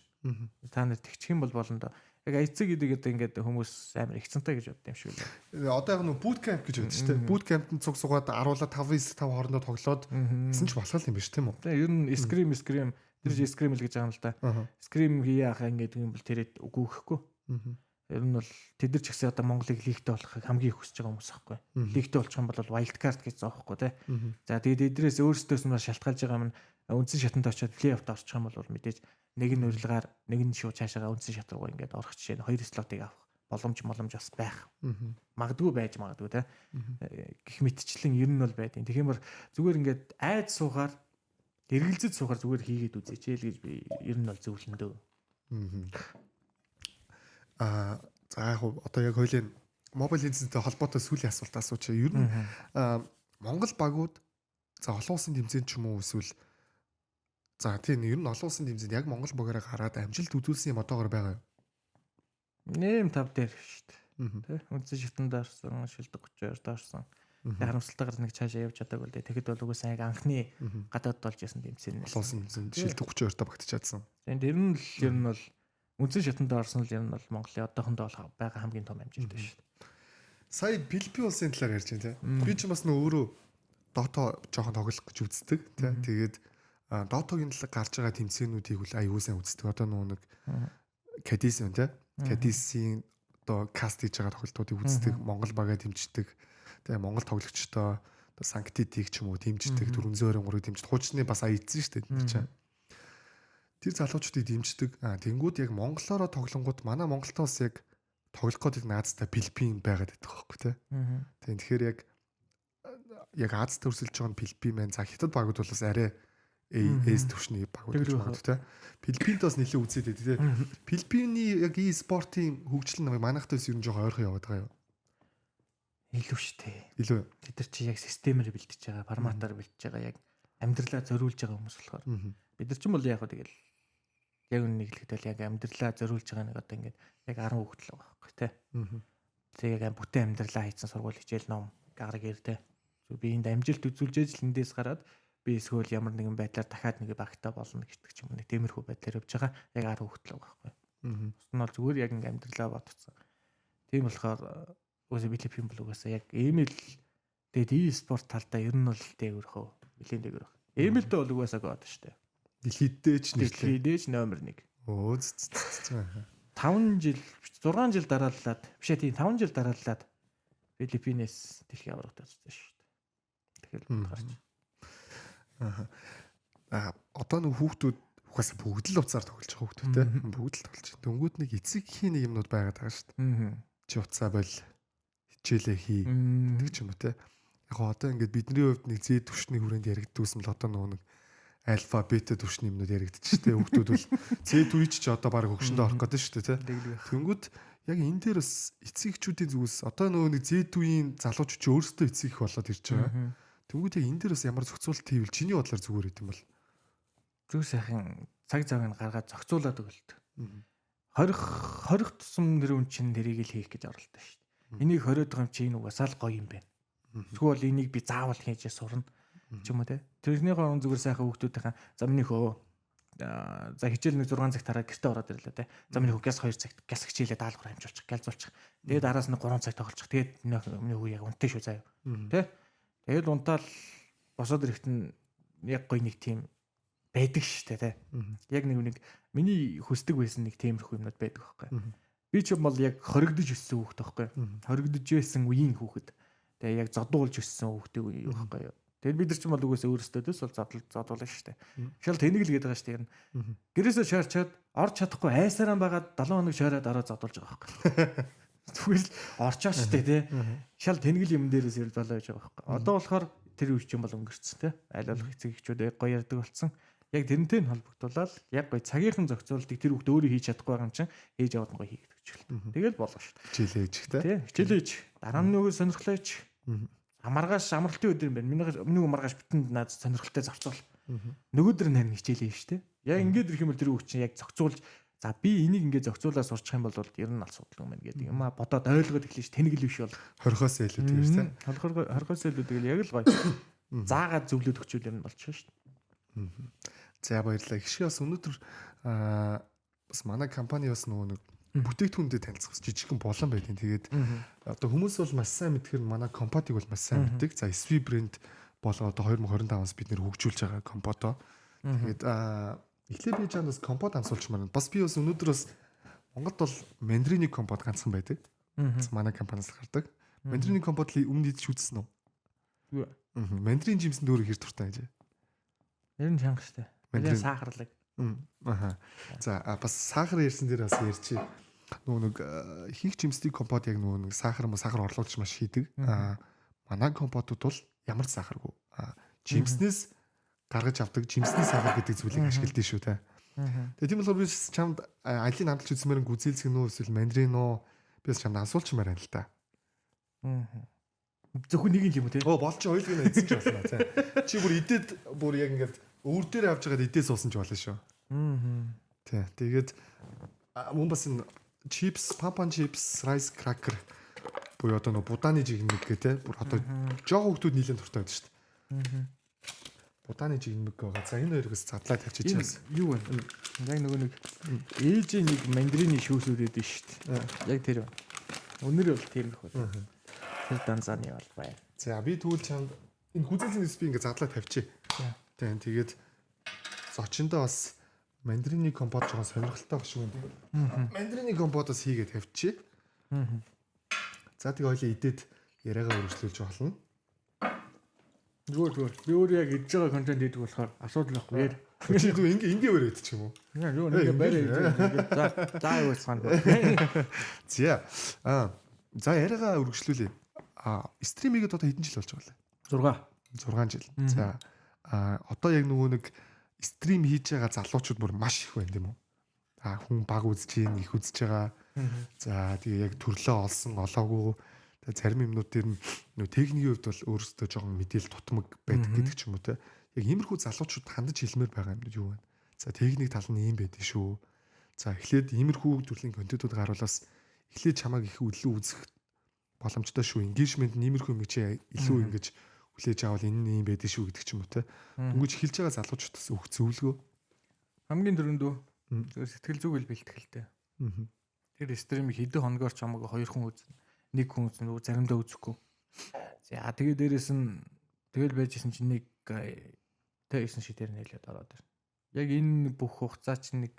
Speaker 2: Та нар тэгчих юм бол болно доо. Яг IC гэдэг одоо ингээд хүмүүс амар ихцэнтэй гэж бодд юм шиг лээ.
Speaker 1: Одоо яг нөө boot camp гэж байдаг шүү дээ. Boot camp-д цуг суугаад 10-аад 5 5 хоорондоо тоглоод гэсэн ч болох юм биш тийм үү?
Speaker 2: Тэгээ ер нь scrim тэр чинь scrim л гэж байгаа юм л да. Scrim хийе ахаа ингээд юм бол тэрэд үгүй гэхгүй. Ер нь бол тэд нар ч гэсэн одоо Монголыг лигтэй болохыг хамгийн их хүсэж байгаа хүмүүс аахгүй. Лигтэй болчих юм бол wild card гэж зоохгүй те. За тэгээд эдрээс өөрсдөөс нь шалтгаалж байгаа юм үндсэн шатанд очиод плей-оффт орчих юм бол мэдээж нэг нь урилгаар нэг нь шууд цаашаага үндсэн шат руу ингээд орох жишээ нь хоёр слотыг авах боломж бас байх. Магадгүй байж магадгүй те. Гэх мэтчлэн ер нь бол байдیں۔ Тэгэх юм бол зүгээр ингээд айд суухаар эргэлзэж суухаар зүгээр хийгээд үзээч л гэж би ер нь бол зөвлөндөө.
Speaker 1: За яг одоо яг хоёлын Mobile Legends-тэй холбоотой сүүлийн асуулт асуучих. Ер нь Монгол багууд за олон улсын тэмцээнд ч юм уу эсвэл за тийм ер нь олон улсын тэмцээнд яг Монгол багаараа гараад амжилт үзүүлсэн юм одоогор байгаа юу?
Speaker 2: 8-5 дээр шүү дээ. Тэ үндсэн шатанд орсон, шилдэг 32-д орсон. Тэгээ харамсалтайгаар нэг цаашаа явж чадаагүй л дээ. Тэгэхэд бол угаасаа яг анхны гадаад болж исэн тэмцээн.
Speaker 1: Олон улсын тэмцээнд шилдэг 32-д багтчихадсан.
Speaker 2: Тийм тэр нь л ер нь бол үндсэн шатанд орсон л ер нь бол Монголын одоохондоо бол байгаа хамгийн том амжилт байна шүү дээ.
Speaker 1: Сая Филиппин улсын талаар ярьж байна тийм. Би ч бас нөө өөрөө Dota жоохон тоглох гэж үздэг тийм. Тэгээд Dota-гийн талаар гарч байгаа тэмцээнүүдийг үл аюул сайн үздэг. Одоо нөө нэг Кадис байна тийм. Кадисийн одоо каст хийж байгаа тоглолтуудыг үздэг, Монгол багаа дэмждэг. Тэгээ Монгол тоглогчдоо одоо Санктитиг ч юм уу дэмждэг, 423-ыг дэмждэг. Хуучны бас аялсан шүү дээ тэр чинь. Тэр залуучуудыг дэмждэг. Тэнгүүд яг монголоороо тоглонгууд манай Монголтоос яг тоглох гээд наазтай Филиппин байгаад байдаг байхгүй тий. Тийм тэгэхээр яг Азад өрсөлдөж байгаа нь Филиппин байна. За Хятад багууд бол бас арай S түвшний багууд гэж магадгүй тий. Филиппинд бас нэлээд үзээд байдаг тий. Филиппиний яг e-спортын хөгжил нь манайхтай бас ер нь жоохон ойрхон яваад байгаа юу?
Speaker 2: Илүү шүү дээ.
Speaker 1: Илүү.
Speaker 2: Тэд нар чи яг системээр бэлтэж байгаа, форматаар бэлтэж байгаа, яг амьдралаа зориулж байгаа хүмүүс болохоор. Бид нар ч юм бол яг хөө тэгэл яг үнэ хэлэхэд бол яг амьдралаа зориулж байгаа нэг одоо ингээд яг 10 хүүхэд л байгаа байхгүй тий. Тэгээ яг бүтэн амьдралаа хийцэн сургууль хичээл ном гар гэр тий. Би энд амжилт үзүүлж ээж л эндээс гараад би эсвэл ямар нэгэн байдлаар дахиад нэг багтаа болно гэдэг ч юм уу нэг тиймэрхүү байдлаар явж байгаа яг 10 хүүхэд л байгаа байхгүй. Бус нь бол зүгээр яг ингээд амьдралаа бодцсон. Тийм болохоор угаасаа Филиппин бол угаасаа яг ийм л тэгээд e-спорт талдаа ер нь бол дээгүүр хөө нэлийн дээгүүр. Эмэлдээ бол угаасаа гоод штэ.
Speaker 1: Дэлхийдээ ч нэрлээ.
Speaker 2: Дэлхийдээ ч номер 1.
Speaker 1: Өө
Speaker 2: 5 жил 6 жил дарааллаад биш ээ тийм 5 жил дарааллаад Филиппинээс дэлхийн аваргад очсон шүү дээ. Тэгэхээр гарч.
Speaker 1: Одоо нэг хүүхдүүд угаасаа бүгд л уцаар тоглож байгаа хүүхдүүд те. Бүгд л тоглож. Дөнгүүд нэг эцэг хийн нэг юмнууд байгаад байгаа шүү дээ. Чи уцаа бол хичээлээ хий гэдэг ч юм уу те. Яг одоо ингээд бидний хувьд нэг Z түвшний хүрээнд яригддагсэн л одоо нөгөө нэг альфа, бета түвшний юмнууд яригдчих штэ. Хүүхдүүд бол Z үеч ч одоо баг хөгшөндөө орох гэдэг штэ тий. Тэнгүүд яг энэ дээр бас эцэг эхчүүдийн зүгээс одоо нөгөө нэг Z үеийн залуучууд чи өөрсдөө эцэг их болоод ирж байгаа. Тэнгүүд яг энэ дээр бас ямар зохицуулалт хийвэл чиний бодлоор зүгээр байт юм бол?
Speaker 2: Зүг сайхан цаг завыг гаргаад зохицуулаад өгөлт. Хорих тусам нэр үн чинь тэрийг л хийх гэж оролдоо шүү дээ. Энийг хориод байгаа юм чи энэ угаасаа л гоё юм байна. Эсвэл энийг би заавал хийж сурна ч юм уу те. Тэрнийхээ орон зүгээр сайхан хүүхдүүдийнхэн за миний хөө за хичээл нэг 6 цаг тараад гэртээ ороод ирлээ те. За миний хүү гяс 2 цагт гяс хичээлээ даалгавар амжуулчих, гялзуулчих. Тэгээд араас нь 3 цаг тоглолчих. Тэгээд миний хүү яг унтаа шүү заяа. Тэ. Тэгээд унтаал босоод ирэхэд нь яг гоё нэг тийм байдаг шүү дээ те. Яг нэг миний хүсдэг байсан нэг тиймэрхүү юмнууд байдаг байхгүй. Би ч юм бол яг хоригдож өссөн хүүхэд байхгүй. Хоригдож байсан үеийн хүүхэд. Тэгээ яг зодуулж өссөн хүүхдийн үе байхгүй юу. Тэгээд бид нар ч юм бол үгээс өөрсдөөс бол зодуулна шүү дээ. Шал тэнэг л гэдэг байгаа шүү дээ. Гэрээсээ шаарчаад орж чадахгүй айсараа байгаад 7 хоног шаараад ороо зодуулж байгаа байхгүй. Зүгээр л орчоо шүү дээ тий. Шал тэнэг л юм дээрээс ер болоо гэж байгаа байхгүй. Одоо болохоор тэр үе чинь бол өнгөрцөн тий. Аль болох эцэг эхчүүд яг гоё ярьдаг болсон. Яг тэрнтэй нь холбогдуулаад яг гоё цагийнхан зохицуултыг тэр хүүхд өөрөө хийж чадахгүй байгаа юм чинь ээж аваад нь гоё хийгээд өгч л. Тэгэл болоо шүү
Speaker 1: дээ. Хичээлээ хийчих
Speaker 2: тий. Хичээлээ хийчих. Дараа нь нөгөө сонирхлоо хийчих. Маргааш амралтын өдөр юм байна. Миний маргааш бүтэн наад сонирхолтой зарцуул. Нөгөөдөр нь харин хичээлээ ш тэ. Яг ингээд ирэх юм бол тэр хүүхд чинь яг зохицуулж за би энийг ингээд зохицуулаад сурчих юм бол ер нь асуудал юм байна гэдэг юм а бодоод ойлгоод эхлэж ш тэнэгэл биш бол
Speaker 1: хорхоос илүү тэгэр тэ.
Speaker 2: Хорхоос илүү тэгэл яг л гоё. Заагаад зөвлөд өгчүүл юм болчих ш.
Speaker 1: За баярлалаа. Их шиг бас өнөөдөр бас манай компани бас нөгөө нэг бүтээгдэхүүндээ танилцах бас жижигхэн болон байдیں۔ Тэгээд одоо хүмүүс бол маш сайн мэдхээр манай компотыг бол маш сайн мэддэг. За SV брэнд болоо одоо 2025-аас бид нэр хөгжүүлж байгаа компото. Тэгээд эхлээд би чамд бас компот амсуулчмаар байна. Бас би бас өнөөдөр бас Монголд бол мандарины компот ганцхан байдаг. Манай компаниас гардаг. Мандарины компот л өмнө идэж үзсэн үү? Мандарин жимсэнд өөрөө хэр дуртай гэж.
Speaker 2: Ер нь чанга штэ. Мандарин сахарлаг.
Speaker 1: Аха. За бас сахар ярьсан дээр бас ярьчих. Нөгөө нэг хийх жимсний компот яг нөгөө нэг сахар мо сахар орлуулж маш хийдэг. Манай компотууд бол ямар ч сахаргүй. Жимснээс гаргаж авдаг жимсний сахар гэдэг зүйлийг ашигладаг шүү те. Тэгээ тийм болохоор би чамд алийг амталж үзмээр гүзээлзгэн үү эсвэл мандарин уу би бас чамд асуулчмаар байна л та.
Speaker 2: Зөвхөн нэг юм уу те?
Speaker 1: Оо болж хоёулыг нь эзэн ч болно те. Чи бүр идэд бүр яг ингээд өвөр дээр авч байгаад идээ суусан ч болно шүү. Тий. Тэгээд мөн бас энэ чипс, пампан чипс, rice cracker буюу одоо нөгөө будааны жигнэг гэх те. Бүр одоо жоохон хүмүүс нийлэн дуртай байдаг шүү дээ. Будааны жигнэг байгаа. За энэ хоёрыг задлаа тавьчих
Speaker 2: чаас. Юу вэ? Яг нөгөө нэг ээжийн нэг мандарины шүүсүүд өгдөө шүү дээ. Яг тэр. Өнөр бол тийм их байна. Тэр данзааны бол байна.
Speaker 1: За би тэгвэл чамд энэ гүзээлзний би ингээ задлаа тавьчих. Тийм тэгээд зочиндоо бас мандарины компот жоохон сонирхолтой баг шүү. Мандарины компот бас хийгээд тавьчих. За тэгээ хоёлаа идээд яриагаа үргэлжлүүлж болно.
Speaker 2: Зүгээр. Би өөрөө яг идж байгаа контент хийдэг болохоор асуудал байхгүй яар.
Speaker 1: Чи дүү ингээ өрөөд ч юм уу?
Speaker 2: Юу ингээ барай идэж. За за юу цаана.
Speaker 1: За. За яриагаа үргэлжлүүлье. Стрим хийгээд одоо хэдэн жил болж байгаа
Speaker 2: вэ?
Speaker 1: 6. 6 жил. За одоо яг нөгөө нэг стрим хийж байгаа залуучууд бүр маш их байна тийм үү? Хүн баг үзэж гин, их үзэж байгаа. За тэгээ яг төрлөө олсон, олоогүй. Тэгээ зарим юмнууд дээр нь нөгөө техникийн хувьд бол өөрөөсөө жоохон мэдээлэл тутмаг байдаг гэдэг ч юм уу те. Яг иймэрхүү залуучууд хандаж хэлмээр байгаа юмнууд юу вэ? За техник тал нь ийм байдаг шүү. За эхлээд иймэрхүү төрлийн контентууд гаруулаас эхлээд чамайг их илүү үзэх боломжтой шүү. Engagement нь иймэрхүү юм чи илүү ингэж хүлээж авал энэ нь ийм байдаг шүү гэдэг ч юм уу те. Дөнгөж эхэлж байгаа залуучуудаас өгөх зөвлөгөө.
Speaker 2: Хамгийн түрүүнд зөв сэтгэл зүг л бэлтгэлтэй. Тэр стримийг хэдэн хоногоор ч хамаагүй 2 хүн үзнэ. 1 хүн үзнэ, заримдаа үзэхгүй. За тэгээ дээрэс нь тэгэл байжсэн чинь нэг тэ 9 шиг дээр нээлээд ороод ирнэ. Яг энэ бүх хугацаа чинь нэг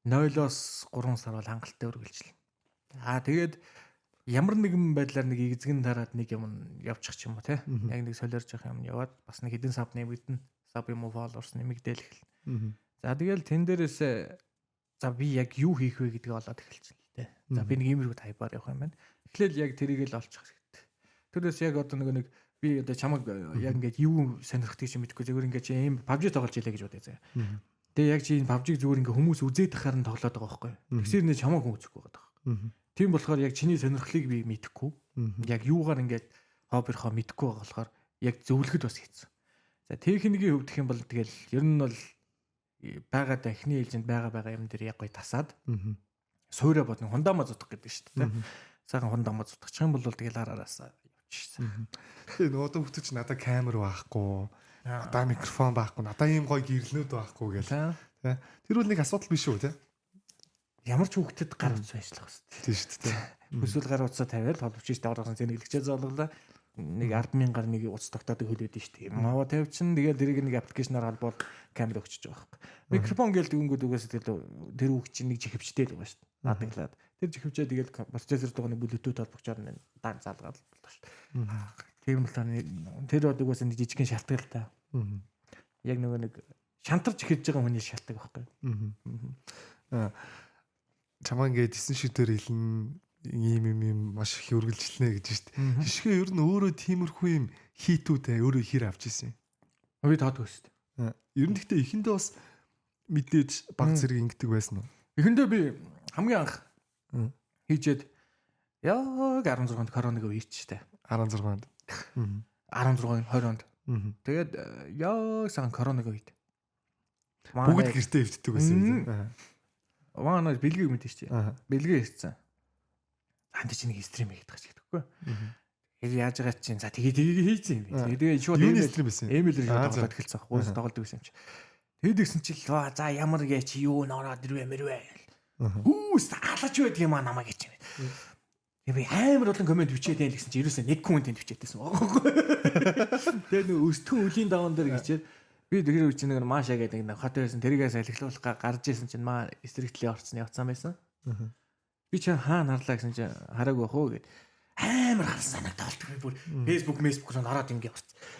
Speaker 2: 0-оос 3 сар бол хангалттай үргэлжлэнэ. Аа тэгээд ямар нэгэн байдлаар нэг эзэгэн тараад нэг юм явчих ч юм уу те. Яг нэг солиорж явах юм яваад бас нэг хэдэн сав нэмэгдэнэ. Сав юм уу followers нэмэгдээл эхэлнэ. За тэгэл тэн дээрээс за би яг юу хийх вэ гэдгийг олоод эхэлчихнэ л те. За би нэг иймэрхүү тайпаар явах юм байна. Эхлээл яг тэрийг л олчих хэрэгтэй. Тэрээс яг одоо нэг Би одоо чамаг яг ингээд юу сонирхдгийг чи мэдэхгүй, зүгээр ингээд чи ийм PUBG тоглож илээ гэж бодъё заяа. Тэгээ яг чи энэ PUBG-г зүгээр ингээд хүмүүс үзээд тахаар нь тоглоод байгаа байхгүй. Тэгсээр нэ чамаг хүн үзэхгүй байгаа байхгүй. Тийм болохоор яг чиний сонирхлыг би мэдэхгүй. Яг юугаар ингээд хоббирхоо мэдэхгүй байгаа болохоор яг зөвлөхөд бас хэцүү. За, техникийн хувьд гэх юм бол тэгэл ер нь бол байгаа да эхний ээлжинд байгаа юм дээр яг гоё тасаад сууриа бодно, хундаамаа зутах гэдэг шүү дээ. Сайхан хундаамаа зутгачих юм бол тэгэл араасаа явчихсан.
Speaker 1: Тэгээ нөгөө хүмүүс чи надад камер байхгүй, надад микрофон байхгүй, надад ийм гоё гэрлэнүүд байхгүй гэл. Тэ. Тэр бол нэг асуудал биш үү, тэ?
Speaker 2: Ямар ч хүүхдэд гар утас ажиллах хэрэгтэй.
Speaker 1: Тийм шүү дээ.
Speaker 2: Эсвэл гар утсаа тавиал холбож даваарсан зэнэглэгчээ зоолголоо. Нэг 10,000 гар нэг утас тогтоодог хөл өгдөн шүү дээ. Мава тавьчин тэгэл тэрийг нэг аппликейшнаар холбоод камер өгчөж байгаа байхгүй. Микрофон гээл дүнгүүд угаасаа тэгэл тэр хүүхд чинь нэг чихвчтэй л байгаа шүү дээ. Надаглаад. Тэр чихвчээ тэгэл процессор дуу нэг Bluetooth холбогчоор нэг дан залгаад болдог шүү дээ. Тийм болохоор тэр бод угаасаа нэг жижигхэн шалтгаал та. Яг нөгөө нэг шантарч эхэлж байгаа хүний шалтгаан байхгүй.
Speaker 1: Чамаа ингээд 9 шүтээр илэн ийм ийм ийм маш их үргэлжилнэ гэж шүү дээ. Жишгээ ер нь өөрөө тиймэрхүү юм хийтүүд өөрөө хэр авч ирсэн юм.
Speaker 2: Би тоодгүй шүү
Speaker 1: дээ. Ер нь гэхдээ эхэндээ бас мэдээж баг зэрэг ингэдэг байсан уу?
Speaker 2: Эхэндээ би хамгийн анх хийжээд яг 16 онд коронавиг үеич штэ.
Speaker 1: 16 онд.
Speaker 2: 16 20 онд. Тэгээд яг сайн коронавиг үед.
Speaker 1: Бүгд гэртээ өвддөг байсан юм.
Speaker 2: Манай бэлгийг мэдэн шүү дээ. Бэлгээ ирсэн. Анд чи нэг стрим хийгээд байгаа ч гэдэггүй. Тэгэхээр яаж байгаа чинь за тэгээ тэгээ хийцэн юм би. Тэгээ шууд
Speaker 1: ML стрим байсан.
Speaker 2: ML шууд тоглоод эхэлсэн. Гуйс тоглолдог байсан юм чи. Тэгээд тэгсэн чи л за ямар гээ чи юу нороод ирвэ мэрвэ. Хүүс алаач байдаг юм аа намайг гэж юм. Тэгээ би амар олон комент бичээд байл гэсэн чи ерөөсөө нэг хүн тэнд бичээдсэн байхгүй. Тэгээ нөө өстгөн үлийн даван дээр гिचээд би тэр үе чинь нэг Маша гэдэг нэг хот байсан. Тэрийгээ салхилуулах гарч исэн чинь маа эсрэгтлээ орцсон явцсан байсан. Би чи хаана харлаа гэсэн чи хараагүй бах уу гэд амар харсан санагдал би бүр Facebook руу ороод ингээ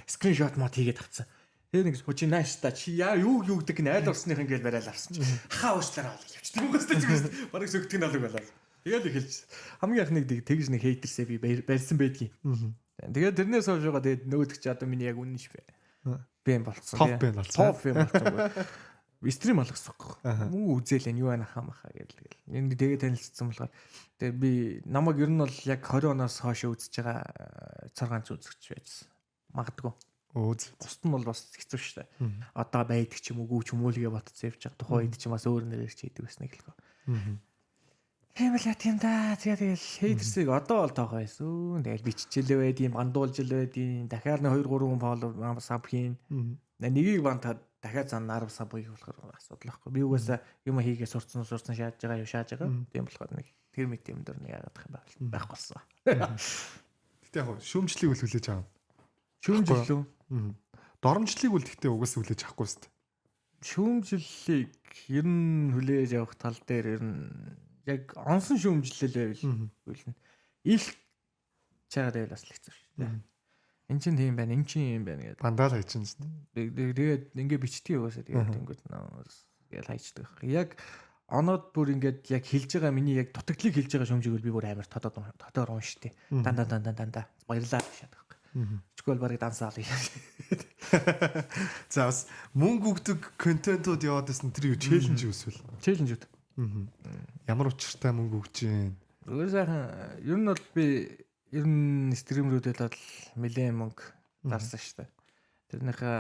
Speaker 2: скриншот мод хийгээд авцсан. Тэгээ нэг чи нааш та чи яа юу юу гэдэг нь айл орсных ингээл барайл авсан чи хаа уушлаараа болоо явчихдаг юм гоостой чи бараг сөгтг нь алаг болоо. Тэгэл эхэлж хамгийн анх нэг тэгж нэг хейтерсээ би барьсан байдгийн. Тэгээд тэрнээс хойш байгаа тэгээд нөгөөдөг чи одоо миний яг үнэн швэ. Би юм болцсон.
Speaker 1: Топ бэн болсон.
Speaker 2: Топ бэн болцсон. Стрим болгосон. Мүү үзэл энэ юу байна хаа махаа гэл тэгэл. Энэ тэгээ танилцсан болохоор тэгээ би намайг ер нь бол яг 20 оноос хойш үзэж байгаа 6 үзэгч байжсан. Магадгүй.
Speaker 1: Өөз.
Speaker 2: Бусд нь бол бас хэцүү шүү дээ. Одоо байдаг ч юм уу ч юм уу лгээ ботцсон явж байгаа. Тухайн үед ч бас өөр нэрээр ч хийдэг байсан нэг л. Тийм л тийм да. Тэгээ тэгэл хейтерсийг одоо бол тоохоо байсан. Тэгэл биччихлээ байдیں، бандуулж л байдیں۔ Дахиад нэг 2 3 хүн фоллоу саб хийн. Нэгийг бантаад дахиад зан 10 саб хийх болохоор асуудал байхгүй. Би угаасаа юм хийгээ сурцсан шааж байгаа юм шааж байгаа. Тийм болохоор нэг тэр мэт юм дэр нэг яагаад юм байхгүй болсон.
Speaker 1: Гэтэ яг шүүмжлийг үл хүлээж авна.
Speaker 2: Шүүмжлэл үү?
Speaker 1: Доромжлыг үл гэхдээ угаасаа хүлээж авахгүй шүү дээ.
Speaker 2: Шүүмжлэлийг ер нь хүлээж авах тал дээр ер нь яг онсон шүүмжлэл байвал хүлнэ. Ил чагаад байвал бас л хэцүү шүү дээ. Эн чинь тийм байна, эн чинь юм байна гэдэг.
Speaker 1: Бандал хайчин шүү
Speaker 2: дээ. Тэгээд ингээ бичдэг угаасаа тэгээд тэнгүүд ингээл хайчдаг. Яг оноод бүр ингээд яг хэлж байгаа миний яг дутагдлыг хэлж байгаа шүүмжийг би бүр амар тодоор уншдээ. Дан дан дан дан дан да. Баярлалаа гэж шатдаг. Чигвэл барыг дансаал.
Speaker 1: За бас мөнгө өгдөг контентууд яваад байсан тэр юу челленж үүсвэл.
Speaker 2: Челленжүүд.
Speaker 1: Ямар учиртай мөнгө өгч юм?
Speaker 2: Зүгээр сайхан ер нь бол би ер нь стримерүүдэд бол нэлээд мөнгө зарсан шүү дээ. Тэрнийхээ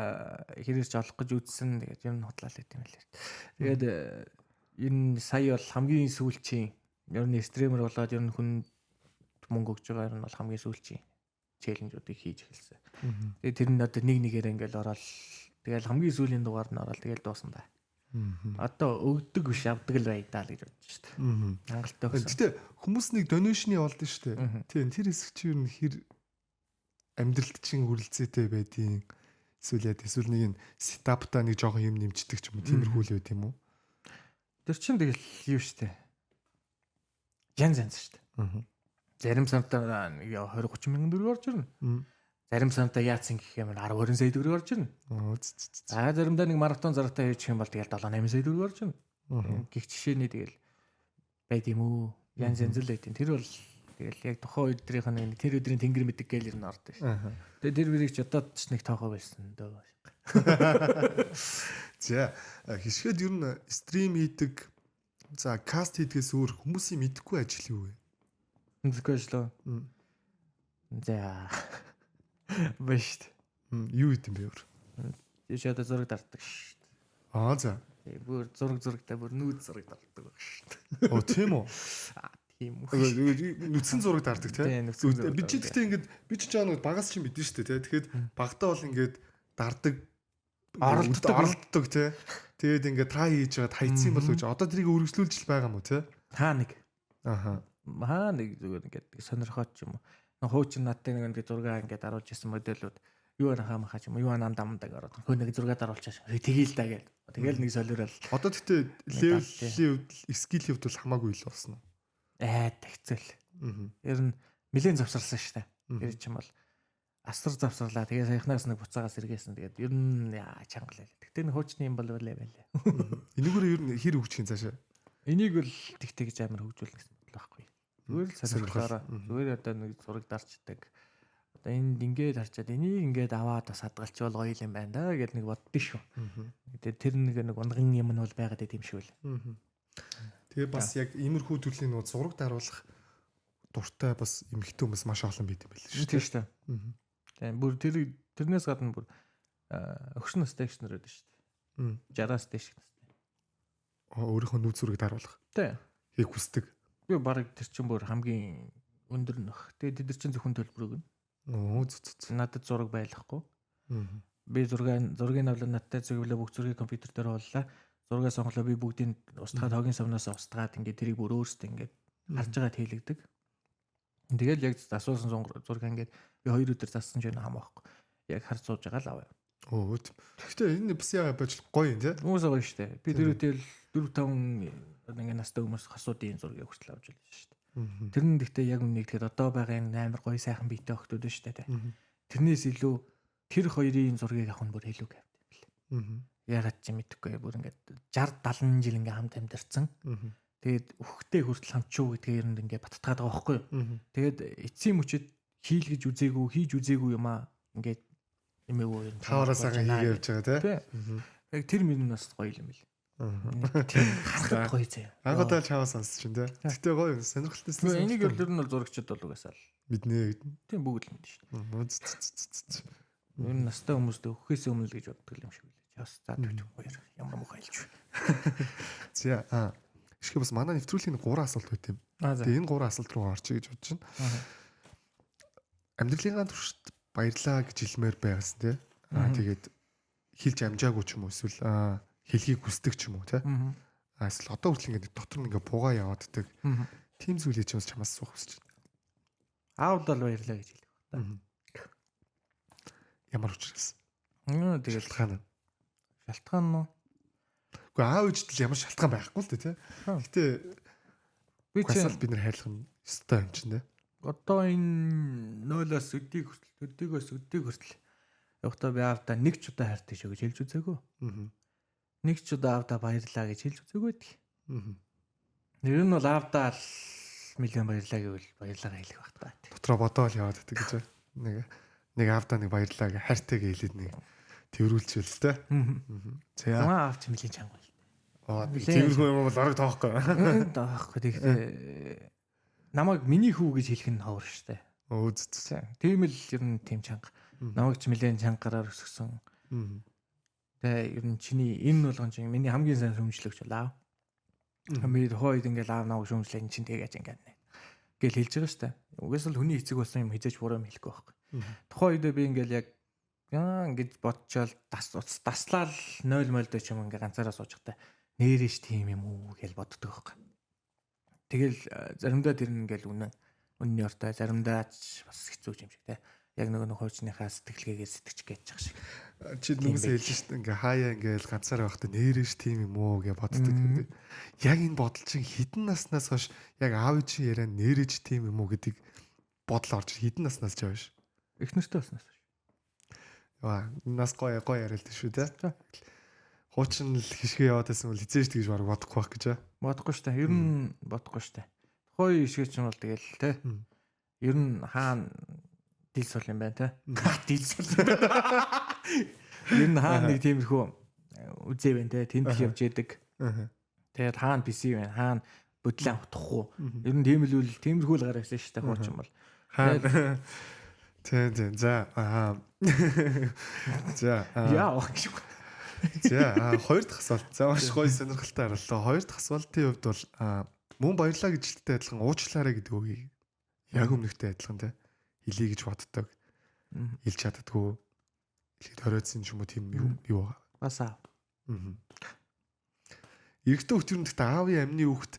Speaker 2: хэрэг ч олох гэж үзсэн. Тэгээд ер нь худлаа л гэт юм лээ. Тэгээд энэ сая бол хамгийн сүүлчийн ер нь стример болоод ер нь хүн мөнгө өгч байгаа ер нь бол хамгийн сүүлчийн челленжүүдийг хийж эхэлсэн. Тэгээд тэр нь одоо нэг нэгээр ингээл ороод тэгэл хамгийн сүүлийн дугаар нь ороод тэгэл дуусна да. Одоо өгдөг биш авдаг л бай даа л гэж бодож шүү дээ. Хангалттай өгсөн.
Speaker 1: Гэтэ хүмүүс нэг донешны болдсон шүү дээ. Тийм тэр хэсэг чи ер нь хэр амьдралд чинь хүрэлцээтэй байдیں۔ Эсвэл яа эсвэл нэг нь сетаптаа нэг жоохон юм нэмждэг ч юм уу тиймэрхүү л байд юм уу?
Speaker 2: Тэр чинь тэгэл юу шүү дээ. Янз янз шүү дээ. Зарим сартаа 20 30 мянган төгрөг орж ирнэ. Зарим сартаа яатсан гэх юм 10 20 сая төгрөг орж ирнэ. За заримдаа нэг маратон зарагтаа хийчих юм бол тэгэл 7 8 сая төгрөг орж ирнэ. Гэх жишээний тэгэл байд юм уу? Янз янз л байд юм. Тэр бол Тэгэл яг тухайн өдрийнх нь тэр өдрийн тэнгэр мэдэг гээл ер нь ордог шүү. Тэгээ тэр мөрийг ч одоо ч нэг тоогоо байсан дөө.
Speaker 1: За хишгээд ер нь stream хийдэг, за cast хийдгээс өөр хүмүүсийн мэдэхгүй ажил юу вэ?
Speaker 2: Мэдэхгүй ажил уу? За. Биш.
Speaker 1: Юу хийдэм бэ өөр?
Speaker 2: Чи одоо зураг дарддаг шүү.
Speaker 1: Аа за.
Speaker 2: Бүр зураг зурагтай бүр нүүд зураг дарддаг баг шүү.
Speaker 1: Оо тийм үү?
Speaker 2: Аа тийм үү.
Speaker 1: Нүцгэн зураг дарддаг тий. Би чи гэхдээ ингээд би чи жаа нэг багаас чи мэдэн шүү дээ тий. Тэгэхээр багтаа бол ингээд дарддаг оролддог тий. Тэгээд ингээд try хийж байгаад хайцсан болов гэж одоо тэрийг өргөжлүүлж л байгаа юм уу тий?
Speaker 2: Хаа нэг.
Speaker 1: Аха.
Speaker 2: Хаа нэг зүгээр ингээд сонирхоод ч юм уу. Хуучин надтай нэг ингээд зураг ингээд даруулж исэн модельүүд юу хаа махаа ч юм уу юу анан дамдаг ороод хөө нэг зураг даруулчихаа. Тэгээл да гээл. Тэгэл нэг солиорол.
Speaker 1: Одоо тэгтээ level ийн хувьд skill ийн хувьд бол хамаагүй илүү болсон уу?
Speaker 2: Аа тэгцэл. Ер нь нэлээд завсарласан шүү дээ. Тэр чинь бол асар завсарлаа. Тэгээ саяхнаас нэг буцаагаас эргээсэн. Тэгээд ер нь яа чангалаа. Тэгтээ нэг хуучны юм бол байлаа.
Speaker 1: Энэгээр ер нь хэр хөгжих юм цаашаа?
Speaker 2: Энийг бол тэгтээ гэж амар хөгжүүлнэ гэсэн бодлоо байхгүй. Зүгээр л сонирхлоороо зүгээр одоо нэг зураг дарчдаг. Одоо энд ингээд харчаад энийг ингээд аваад бас хадгалчвал гоё юм байна да гэж нэг боддоо шүү. Тэгээд тэр нэг унган юм нь бол байгаад байт юм шиг үл.
Speaker 1: Тэгээ бас яг иймэрхүү төрлийн нөгөө зураг даруулах дуртай бас эмэгтэй хүмүүс маш олон байт юм байл шүү.
Speaker 2: Тийм шүү дээ. Тийм бүр тэрнээс гадна бүр өгшин настай эгч нар байдаг шүү дээ. 60-аас дээш настай.
Speaker 1: Өөрийнхөө нүүр зургийг даруулах.
Speaker 2: Тийм.
Speaker 1: Хийх хүсдэг.
Speaker 2: Би бараг тэр чинь бүр хамгийн өндөр нөх. Тэгээ тэд нар чинь зөвхөн төлбөр өгнө.
Speaker 1: Оо зү.
Speaker 2: Надад зураг байлахгүй. Би зургийг авлаа надтай зөвлөө бүх зургийг компьютер дээр хууллаа. Зургаа сонголоо би бүгдийг устгаад хогийн савнаас устгаад ингээд тэрийг бүр өөрсдөө ингээд харж байгаа тэлэгдэг. Тэгэл яг асуусан зураг ингээд би 2 өдөр зассан ч юм хамаахгүй. Яг хар сууж байгаа л аваа.
Speaker 1: Өө. Гэхдээ энэ бас яа байж гоё юм тий.
Speaker 2: Уусаа гоё штэ. Би тэр үтэл 4 5 ингээд настай хүмүүс хасуудын зургийг хүртэл авч байлаа штэ. Тэр нь гэхдээ яг үнэ тэгэхэд одоо байгаа энэ амар гоё сайхан биетэй охтууд байна штэ тий. Тэрнээс илүү тэр хоёрын зургийг авах нь бүр илүү кайфтай юм лээ. Ягаад ч мэдэхгүй бүр ингээд 60 70 жил ингээд хамт амьдарсан. Тэгээд үхтэй хүртэл хамчуу гэдгээ ер нь ингээд баттгаад байгаа байхгүй юу. Тэгээд эцсийн мөчөд хийл гэж үзээгүй, хийж үзээгүй юм аа ингээд эмээгүй ер нь
Speaker 1: таваараас сайхан хийгээ явж байгаа тий.
Speaker 2: Яг тэр минь бас гоё юм бэл. Тийм харахад гоё заяа.
Speaker 1: Анхудаа чаваа сонсч чинь тий. Гэтэ гоё юм сонирхолтой.
Speaker 2: Энийг бол ер нь бол зурагчд бол угаасаа л
Speaker 1: мэднэ.
Speaker 2: Тийм бүгд л мэднэ шүү дээ. Ер нь настай хүмүүст өгөхөөс өмнө л гэж боддог юм шиг үлээ. Бас за түр хоёр ямар муухай хэлж байна.
Speaker 1: За Ишгэ бас манай нэвтрүүлгийн 3 асуулт байт юм. Тэгээ энэ 3 асуулт руу орчих гэж бодож байна. Амьдралынхаа туршид баярлаа гэж хэлмээр байгасан тий. Аа тэгээд хэлж амжаагүй ч юм уу эсвэл хэлхийг хүсдэг ч юм уу тий. Аа эсвэл одоо хүртэл ингээд дотор нь ингээд бугаа явааддаг. Тийм зүйлийг ч бас чамаас асуух хүсэж байна.
Speaker 2: Аавд бол баярлаа гэж хэлэх ба та.
Speaker 1: Ямар учраас?
Speaker 2: Тэгээд
Speaker 1: шалтгаан нь.
Speaker 2: Шалтгаан нь уу?
Speaker 1: Үгүй аав ээжд л ямар шалтгаан байхгүй л дээ тий. Гэтэ би чинь бид нар хайрлах нь ёстой юм чинь тий.
Speaker 2: Одоо энэ 0-оос өдийг хүртэл өдийгөөс өдийг хүртэл явахдаа би аавдаа нэг ч удаа хайртай шүү гэж хэлж үзээгүй. Нэг ч удаа аавдаа баярлаа гэж хэлж үзээгүй гэх. Нэр нь бол аавдаа л миллион баярлаа гэвэл баярлаагаа хэлэх байх та.
Speaker 1: Дотроо бодоол яваад байдаг гэж. Нэг аавдаа нэг баярлаа гэ хайртай гэ хэлээд нэг тэрвэрлчихвэл тэ.
Speaker 2: За. Аав чи мөлийн чанга байл.
Speaker 1: Аа тэрвэрхүү юм бол арга тоохгүй.
Speaker 2: Тоохгүй. Тэгэхдээ намайг миний хүү гэж хэлэх нь ховор штэ.
Speaker 1: Өө зү.
Speaker 2: Тийм л ер нь тийм чанга. Намайг ч мөлийн чангараар өсгсөн. Тэгээ ер нь чиний энэ болгон чинь миний хамгийн сайн шүүмжлэгч бол аав. Би тухайн үед ингээл аав намайг шүүмжлээ эн чинь тэгээ яаж ингээд нэ гэл хэлж байгаа штэ. Угсаал л хүний эцэг болсон юм хизээж буруу юм хэлэхгүй байхгүй. Тухайн үед би ингээл яг ингэж бодчоол таслаал 0 молдоо ч юм ингээ ганцаараа суучихтай нэрэж тийм юм уу гэж боддог байхгүй. Тэгэл заримдаа тэр нь ингээл үнэн үнний ортой заримдаа ч бас хэцүү юм шиг те. Яг нөгөө нөх хуучныхаа сэтгэлгээгээ сэтгэж гэж байгаа шиг.
Speaker 1: Чи нүгээс хэлж шít ингээ хаяа ингээл ганцаараа байхдаа нэрэж тийм юм уу гэж боддог. Яг энэ бодол чинь хідэн наснаас хойш яг аав ээжийн яриа нэрэж тийм юм уу гэдэг бодол орж хідэн наснаас ч явж.
Speaker 2: Их нэртэй болсноос хойш.
Speaker 1: Яа, нас гоё гоё яриа л шүү те. Хуучин л хишгэ яваад байсан бол хизээж тэгж бараг бодохгүй байх гэж.
Speaker 2: Бодохгүй шүү дээ. Ер нь бодохгүй шүү дээ. Хой ишгэ ч юм бол тэгэл те. Ер нь хаана дил сул юм байна те. Дил сул юм байна. Ер нь хаана нэг тиймэрхүү үзээ байна те. Тэнд л явж яадаг. Тэгээд хаана PC байна, хаана бодлоо утахгүй. Ер нь тийм л үл тиймэрхүү л гар байсан шүү дээ хуучин бол.
Speaker 1: Хаана. Тэ тэ за аа. За.
Speaker 2: Яа гэж.
Speaker 1: За хоёр дахь асуулт. За маш гоё сонирхолтой харлаа. Хоёр дахь асуултын хувьд бол мөн баярлаа гэж хэлдэг адилхан уучлаарай гэдэг үгийг яг өмнөхтэй адилхан те хэлье гэж боддог. Хэлж чаддаггүй. Хэлэхэд хориодсон ч юм уу тийм юу байгаа.
Speaker 2: Бас аа.
Speaker 1: Эрэгтэй хүүхд юм гэхдээ аавын амны хүүхд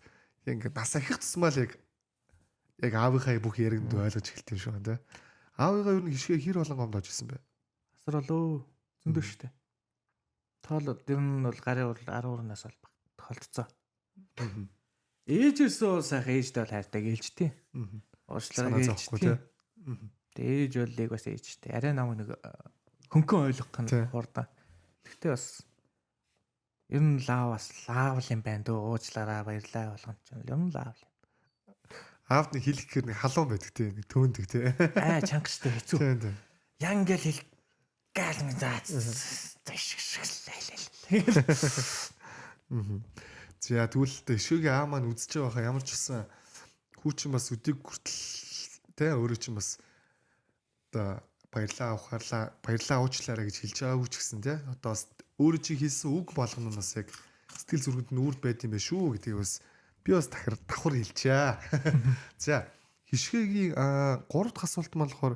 Speaker 1: яг ингээд нас ахих тусмаа л яг аавынхаа бүх яригнд ойлгож эхэлт юм шиг байна те. Аавыгаа ер нь хишгээ хэр болон гомдож ирсэн бэ?
Speaker 2: Асар болоо. Зөндөө штэ. Тоол ер нь бол гарын урал 12 нас бол тохиолдсон. Ээжээсээ бол сайхан ээжтэй бол хайртай гэлжтий. Уучлаарай гэлжтий. Тэгээ ээж бол яг бас ээжтэй. Арай намайг нэг хөнгөн ойлгох нь хурдан. Тэгтээ бас ер нь лав бас лаав юм байна дөө. Уучлаарай баярлаа болгон ч ер нь лаав.
Speaker 1: Аавд нэг хэлэх гэхээр нэг халуун байдаг те, нэг төөндөг те.
Speaker 2: Аа чанга штэ хэцүү. Ян гэл хэл гаал нэг заа шиг лайлал.
Speaker 1: За тэгвэл ишгэгийн аа маань үзэж байгаа хаа ямар ч гэсэн хүү чинь бас өдийг хүртэл те өөрөө чинь бас одоо баярлаа авахарлаа баярлаа уучлаарай гэж хэлж байгаагүй ч гэсэн те одоо бас өөрөө чи хийсэн үг болгоно нь бас яг сэтгэл зүрхэнд нь үрд байд юм байна шүү гэдгийг бас би бас давхар хэлчихье. За хишгээгийн 3 дахь асуулт маань болохоор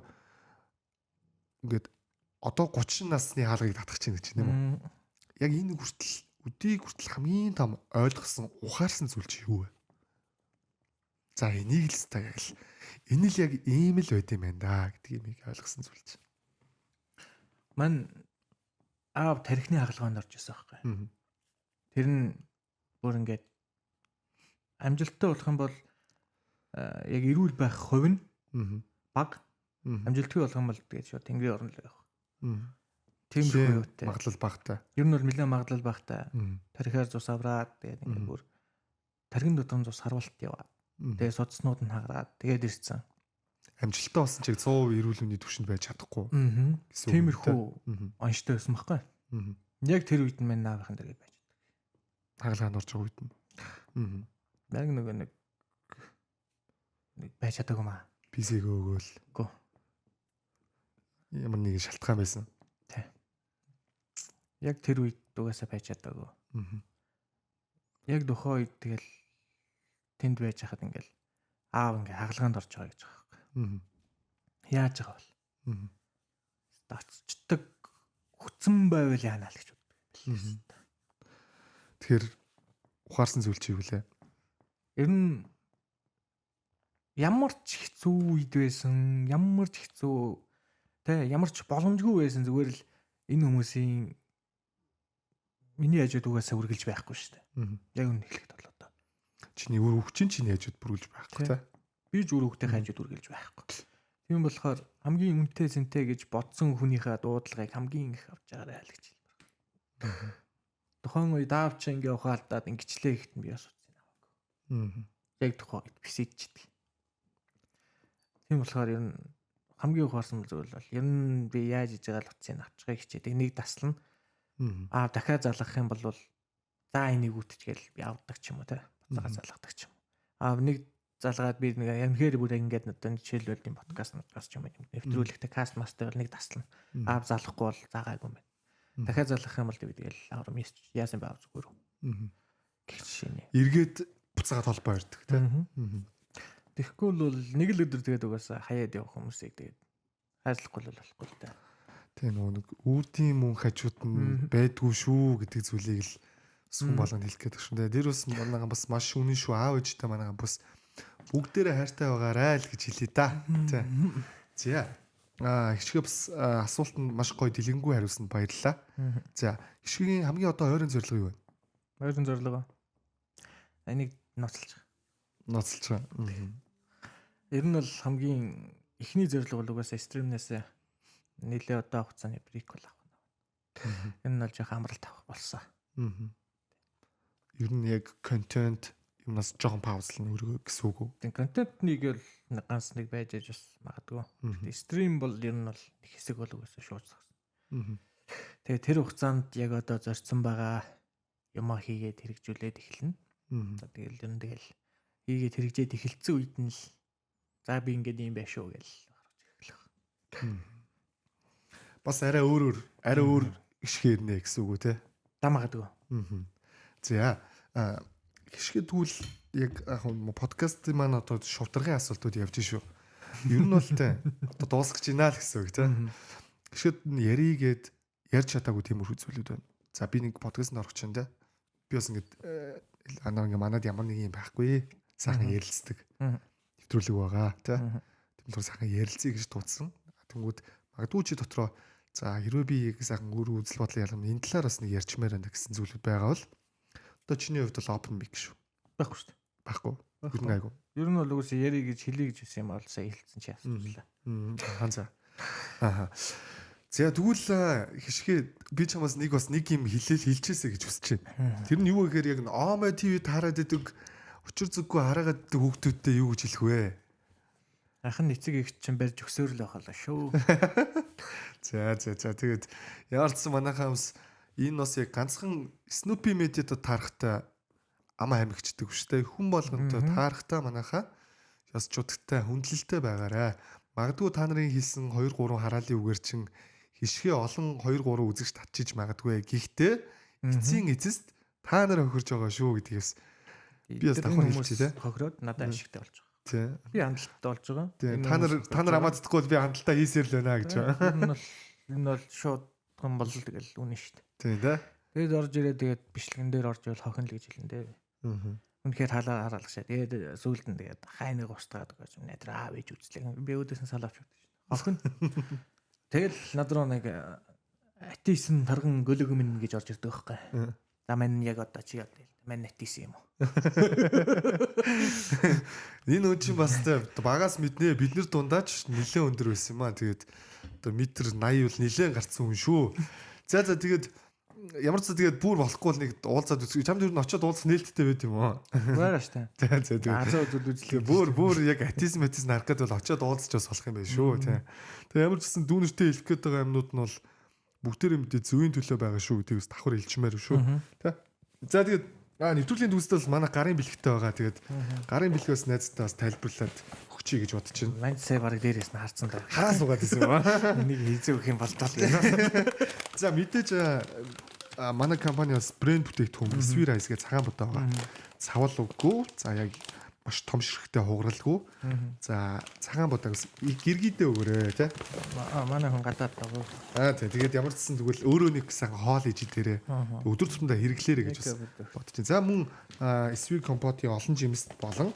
Speaker 1: ингээд одоо 30 насны хаалгыг татах чинь гэж юм уу? Яг энэ хүртэл өдийг хүртэл хамгийн том ойлгосон ухаарсан зүйл чи юу вэ? За энийг л та яг л энэ л яг ийм л байд юм байна да гэдэг юмыг ойлгосон зүйл чи.
Speaker 2: Ман аав тархины хагалгаанд орж исэн байхгүй. Тэр нь бүр ингээд амжилттай болох юм бол яг эрүүл байх хувь нь бага. Амжилтгүй болох юм бол тэгээд шууд тэнгэрийн орн л явах. Тиймэрхүү юутай.
Speaker 1: Магадлал багатай.
Speaker 2: Ер нь бол нэлээд магадлал багатай. Тархиар цус авраад тэгээд ингээд бүр тархин дотор нь цус харуулт яваад. Тэгээд судснууд нь хагараад тэгээд ирсэн.
Speaker 1: Амжилттай болсон чиг 100% эрүүл мэндийн түвшинд байж чадахгүй.
Speaker 2: Тиймэрхүү онштой байсан байхгүй. Яг тэр үед нь мань наавынхан дээр байж чаддаг.
Speaker 1: Хагалгаанд орж байгаа үед нь.
Speaker 2: Яг нөгөө нэг байж чадаагүй маа.
Speaker 1: Писэг өгөөл.
Speaker 2: Үгүй.
Speaker 1: Ямар нэгэн шалтгаан байсан.
Speaker 2: Тий. Яг тэр үед угаасаа байж чадаагүй. Яг тухайн үед тэгэл тэнд байж хахад ингээл аав ингээ хагалгаанд орж байгаа гэж байгаа байхгүй. Яаж байгаа бол? Очдог хүцэн байвал яана л гэж боддог.
Speaker 1: Тэгэхээр ухаарсан зүйл чи юу лээ?
Speaker 2: Ер нь ямар ч хэцүү үед байсан, ямар ч хэцүү тэ ямар ч боломжгүй байсан зүгээр л энэ хүмүүсийн миний хажууд угаасаа үргэлж байхгүй шүү дээ. Яг үнэ хэлэхэд бол одоо.
Speaker 1: Чиний үр хөвчин чиний хажууд бүргэлж байхгүй тэ.
Speaker 2: Би ч үр хөвгтийн хажууд үргэлж байхгүй. Тийм болохоор хамгийн үнэтэй зэнтэй гэж бодсон хүнийхээ дуудлагыг хамгийн их авч байгаарай л гэж хэлмээр. Тухайн үед аав чи ингээ ухаалтаад ингэчлээ гэхэд нь би бас утсыг аваагүй. Яг тухайн үед бисэдчихдээ. Тийм болохоор ер нь хамгийн ухаарсан зүйл бол ер нь би яаж иж байгаа л утсыг авчихыг хичээдэг. Нэг таслана. Аа дахиад залгах юм бол за энийг үтчихгээл би авдаг ч юм уу те. Буцаага залгадаг ч юм уу. Аа нэг залгаад би нэг ямхээр бүр ингээд одоо жишээлбэл тийм подкаст ч юм уу нэвтрүүлэгтэй каст мастер бол нэг таслана. Аа залахгүй бол заагаагүй юм байна. Дахиад залгах юм бол би тэгэл аврам яасан бэ ав зүгээр. Гэх жишээ нэ.
Speaker 1: Эргээд буцаагаад холбоо ирдэг те.
Speaker 2: Тэгэхгүй бол нэг л өдөр тэгээд угаасаа хаяад явах хүмүүсийг тэгээд хайрлахгүй л болохгүй л дээ.
Speaker 1: Тийм нэг үрдийн мөн хажууд нь байдгүй шүү гэдэг зүйлийг л сүм болгонд хэлэх гээд байна шүү. Тэр бас манайхан бас маш үнэн шүү. Аав ээжтэй манайхан бас бүгдээрээ хайртай байгаарай л гэж хэлье да. Тэ. За. Аа хичгээ бас асуултанд маш гоё дэлгэнгүй хариулсанд баярлалаа. За, хичгээний хамгийн одоо ойрын зорилго юу вэ?
Speaker 2: Ойрын зорилго. Энийг ноцолж байгаа.
Speaker 1: Ноцолж байгаа.
Speaker 2: Ер нь бол хамгийн эхний зорилго бол угаасаа стримнээс нэлээ одоо хугацааны брейк бол авах нь. Энэ нь бол жоохон амралт авах болсон.
Speaker 1: Ер нь яг контент юмнаас жоохон паузлна өөрийгөө гэсэн үг үү?
Speaker 2: Тийм, контентнийг л ганц нэг байж аж бас магадгүй. Гэтэ stream бол ер нь бол нэг хэсэг бол угаасаа шууд зогсно. Тэгээ тэр хугацаанд яг одоо зорьсон байгаа юмаа хийгээд хэрэгжүүлээд эхэлнэ. Тэгэл ер нь тэгэл хийгээд хэрэгжээд эхэлсэн үед нь л за би ингээд юм байх шүү гэж гарч эхлэх.
Speaker 1: Бас арай өөрөөр арай өөр гიშгэ ирнэ гэсэн үг үү те?
Speaker 2: Да магадгүй.
Speaker 1: За гიშгэ тэгвэл яг подкаст маань одоо шувтаргын асуултууд явж шүү. Ер нь бол те одоо дуусгах гэж байна л гэсэн үг те. Гიშгэд яригээд ярьж чадаагүй тиймэрхүү зүйлүүд байна. За би нэг подкастт орох чинь те. Би бас ингээд анаа ингээд манад ямар нэг юм байхгүй. Сайхан ярилцдаг. Нэвтрүүлэг байгаа те. Тийм болохоор сайхан ярилцъя гэж дуудсан. Тэнгүүд магадгүй чи дотроо за хэрвээ би яг сайхан өөрөө үзэл бодол ялгам энэ талаар бас нэг ярьчмаар байна гэсэн зүйлүүд байгаа бол одоо чиний хувьд бол open mic шүү.
Speaker 2: Байхгүй шүү дээ.
Speaker 1: Байхгүй. Ер нь айгу.
Speaker 2: Ер нь бол үгүйс ярий гэж хэлье гэж хэлсэн юм бол сая хэлсэн чи асуулаа.
Speaker 1: Аа за. Аа. За тэгвэл хишгэ би чамаас нэг бас нэг юм хэлээл хэлчихээсэ гэж хүсэж байна. Тэр нь юу гэхээр яг Омэ ТV таарад идэг учир зүггүй хараагаад идэг хүүхдүүдтэй юу гэж хэлэх вэ?
Speaker 2: Ах нь эцэг их чинь барьж өгсөөр л байх болоо шүү.
Speaker 1: За за за тэгээд ямар ч сан манайхаа хүмүүс энэ бас яг ганцхан Snoopy Media-д таарахтай ам амигчдаг шүү дээ. Хүн болгонтой таарахтай манайхаа ёс чудагтай хүндлэлтэй байгаарай. Магадгүй та нарын хийсэн 2 3 хараалын үгээр чин хишгэ олон 2 3 үзэгч татчиж магадгүй. Гэхдээ эцсийн эцэст та нар хохирж байгаа шүү гэдгээс би бас давхар хэлчихье те.
Speaker 2: Хохироод надад ашигтай болж байгаа.
Speaker 1: Тий.
Speaker 2: Би хандлттай болж байгаа.
Speaker 1: Та нар та нар амаа татахгүй бол би хандлтаа хийсээр л байна гэж.
Speaker 2: Энэ бол шуудхан бол тэгэл үнэн шүү дээ.
Speaker 1: Тийм дээ.
Speaker 2: Тэгээд орж ирээд тэгээд бичлэгэн дээр орж ивэл хохин л гэж хэлнэ дээ. Үнэхээр халаа хараалгашаа. Тэгээд сүүлд нь тэгээд хайныг устгаад гэж нэ тэр аав ээж үзлээ. Би өөдөөс нь салавч өгдөө шүү дээ. Хохин. Тэгэл над руу нэг атисэн тарган гөлөг минь гэж орж ирдэг байхгүй. За мань яг одоо чи яа мань атисэн юм уу?
Speaker 1: Энэ үн чинь бас багаас мэднэ бид нар дундаач нэлээд өндөр байсан юм аа. Тэгээд одоо метр 80 бол нэлээд гарцсан хүн шүү. За за тэгээд ямар ч тэгээд бүр болохгүй бол нэг уулзаад үзье. Чамд ер нь очиод уулзах нээлттэй байт юм уу?
Speaker 2: Байгаа шүү дээ.
Speaker 1: За за тэгээд
Speaker 2: азаа үзэл үзлээ.
Speaker 1: Бүр яг атизм харах гээд бол очиод уулзч бас болох юм байна шүү. Тэ. Тэгээд ямар ч гэсэн дүүнертэй хэлэх гээд байгаа юмнууд нь бол бүгдээрээ мэдээ зөвийн төлөө байгаа шүү гэдгийг бас давхар хэлчмээр шүү. Тэ. За тэгээд нэвтрүүлгийн төгсдөл манай гарын бэлгтэй байгаа. Тэгээд гарын бэлгээс найзтаа бас тайлбарлаад өгчий гэж бодож байна.
Speaker 2: Манд сая бараг дээрээс нь харцсан даа.
Speaker 1: Хараа суугаад байсан юм аа.
Speaker 2: Энийг хийзээ өгөх юм болтол гэнэ.
Speaker 1: За мэдээж манай компани бас брэнд бүтээгдэхүүн Sweet Rice гэж цагаан будаа байгаа. Савал үггүй. За яг маш том ширхтээ хугаралгүй. За цагаан будааг гэргийдээ өгөөрэй тий.
Speaker 2: Манай хүн гадаад байгаа.
Speaker 1: Аа тий. Тэгээд ямар ч гэсэн тэгвэл өөрөө нэг сайхан хоол хийж идээрэй. Өдөр тутамдаа хэрэглээрэй гэж бас бодож байна. За мөн Sweet Компотын олон жимс болон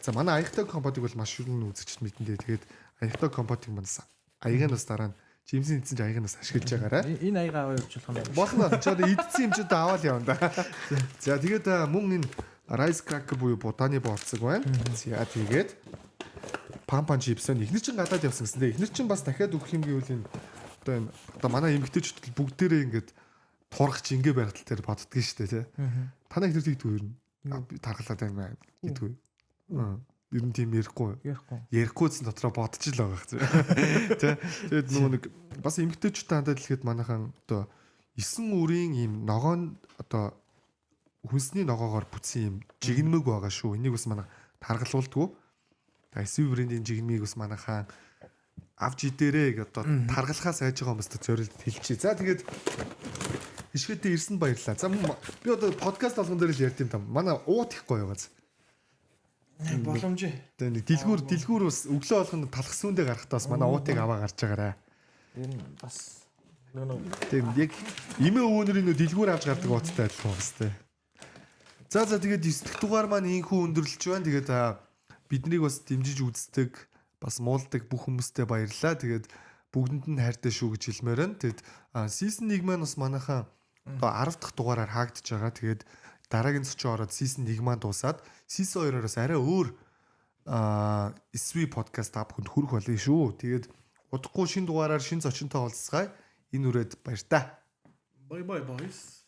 Speaker 1: за манай аягтай компотыг бол маш өрн үзэгчд мэдэндээ. Тэгээд аягтай компотыг манас аягаанаас дараа нь жимсийн эзэн ч аягаанаас ашиглаж байгаарай.
Speaker 2: Энэ аяга аваа явуулах юм байна.
Speaker 1: Болно. Чи одоо идсэн юм чи одоо аваад явна да. За тэгээд мөн энэ rice cracker буюу будааны боолцог байна. За тэгээд пампан чипс нь эхнэр чинь гадаад явсан гэсэн. Эхнэр чинь бас дахиад өгөх юм гэвэл энэ одоо энэ одоо манай эмэгтэйчүүд бүгдээрээ ингээд турах чи ингээ байхтал тэр боддгийн шүү дээ тий. Танай эхнэр тэгдэггүй ер нь тархалаад байна гэдэггүй. Ер нь тийм ярихгүй. Ярихгүй гэсэн дотроо бодож л байгаа хэрэг. Тэ. Тэгээд нөгөө нэг бас эмэгтэйчүүдтэй хандаад хэлэхэд манайхан одоо 9 үрийн ийм ногоон одоо хүнсний ногоогоор бүтсэн юм жигнэмэг байгаа шүү. Энийг бас манай таргалуулдгүй. Тэгээ SV брендийн жигнэмийг бас манайхаа авч идээрээ гэ одоо таргалахаас айж байгаа хүмүүстээ зориулт хэлчихье. За тэгээд ишгээдээ ирсэнд баярлалаа. За би одоо подкаст болгон дээр л ярьд юм там. Манай уут их гоё байгааз.
Speaker 2: Боломж.
Speaker 1: Тэгээ нэг дэлгүүр бас өглөө болгоно талах сүүндээ гарахдаа бас манай уутыг аваа гарч байгаарэ.
Speaker 2: Энэ бас нөө
Speaker 1: Тийм яг эмээ өвөөнөрийн нөө дэлгүүр авч гардаг ууттай адилхан байна сте. За тэгээд 9 дахь дугаар маань ийхүү өндөрлөж байна. Тэгээд биднийг бас дэмжиж үздэг, бас муулдаг бүх хүмүүстээ баярлалаа. Тэгээд бүгдэнд нь хайртай шүү гэж хэлмээр байна. Тэгээд season 1 маань бас манайхан одоо 10 дахь дугаараар хаагдж байгаа. Тэгээд дараагийн зочин ороод season 1 маань дуусаад season 2-оос арай өөр SV podcast та бүхэнд хүрэх болно шүү. Тэгээд удахгүй шинэ дугаараар шинэ зочинтой уулзцгаая. Энэ үрээд баяр та.
Speaker 2: Bye bye boys.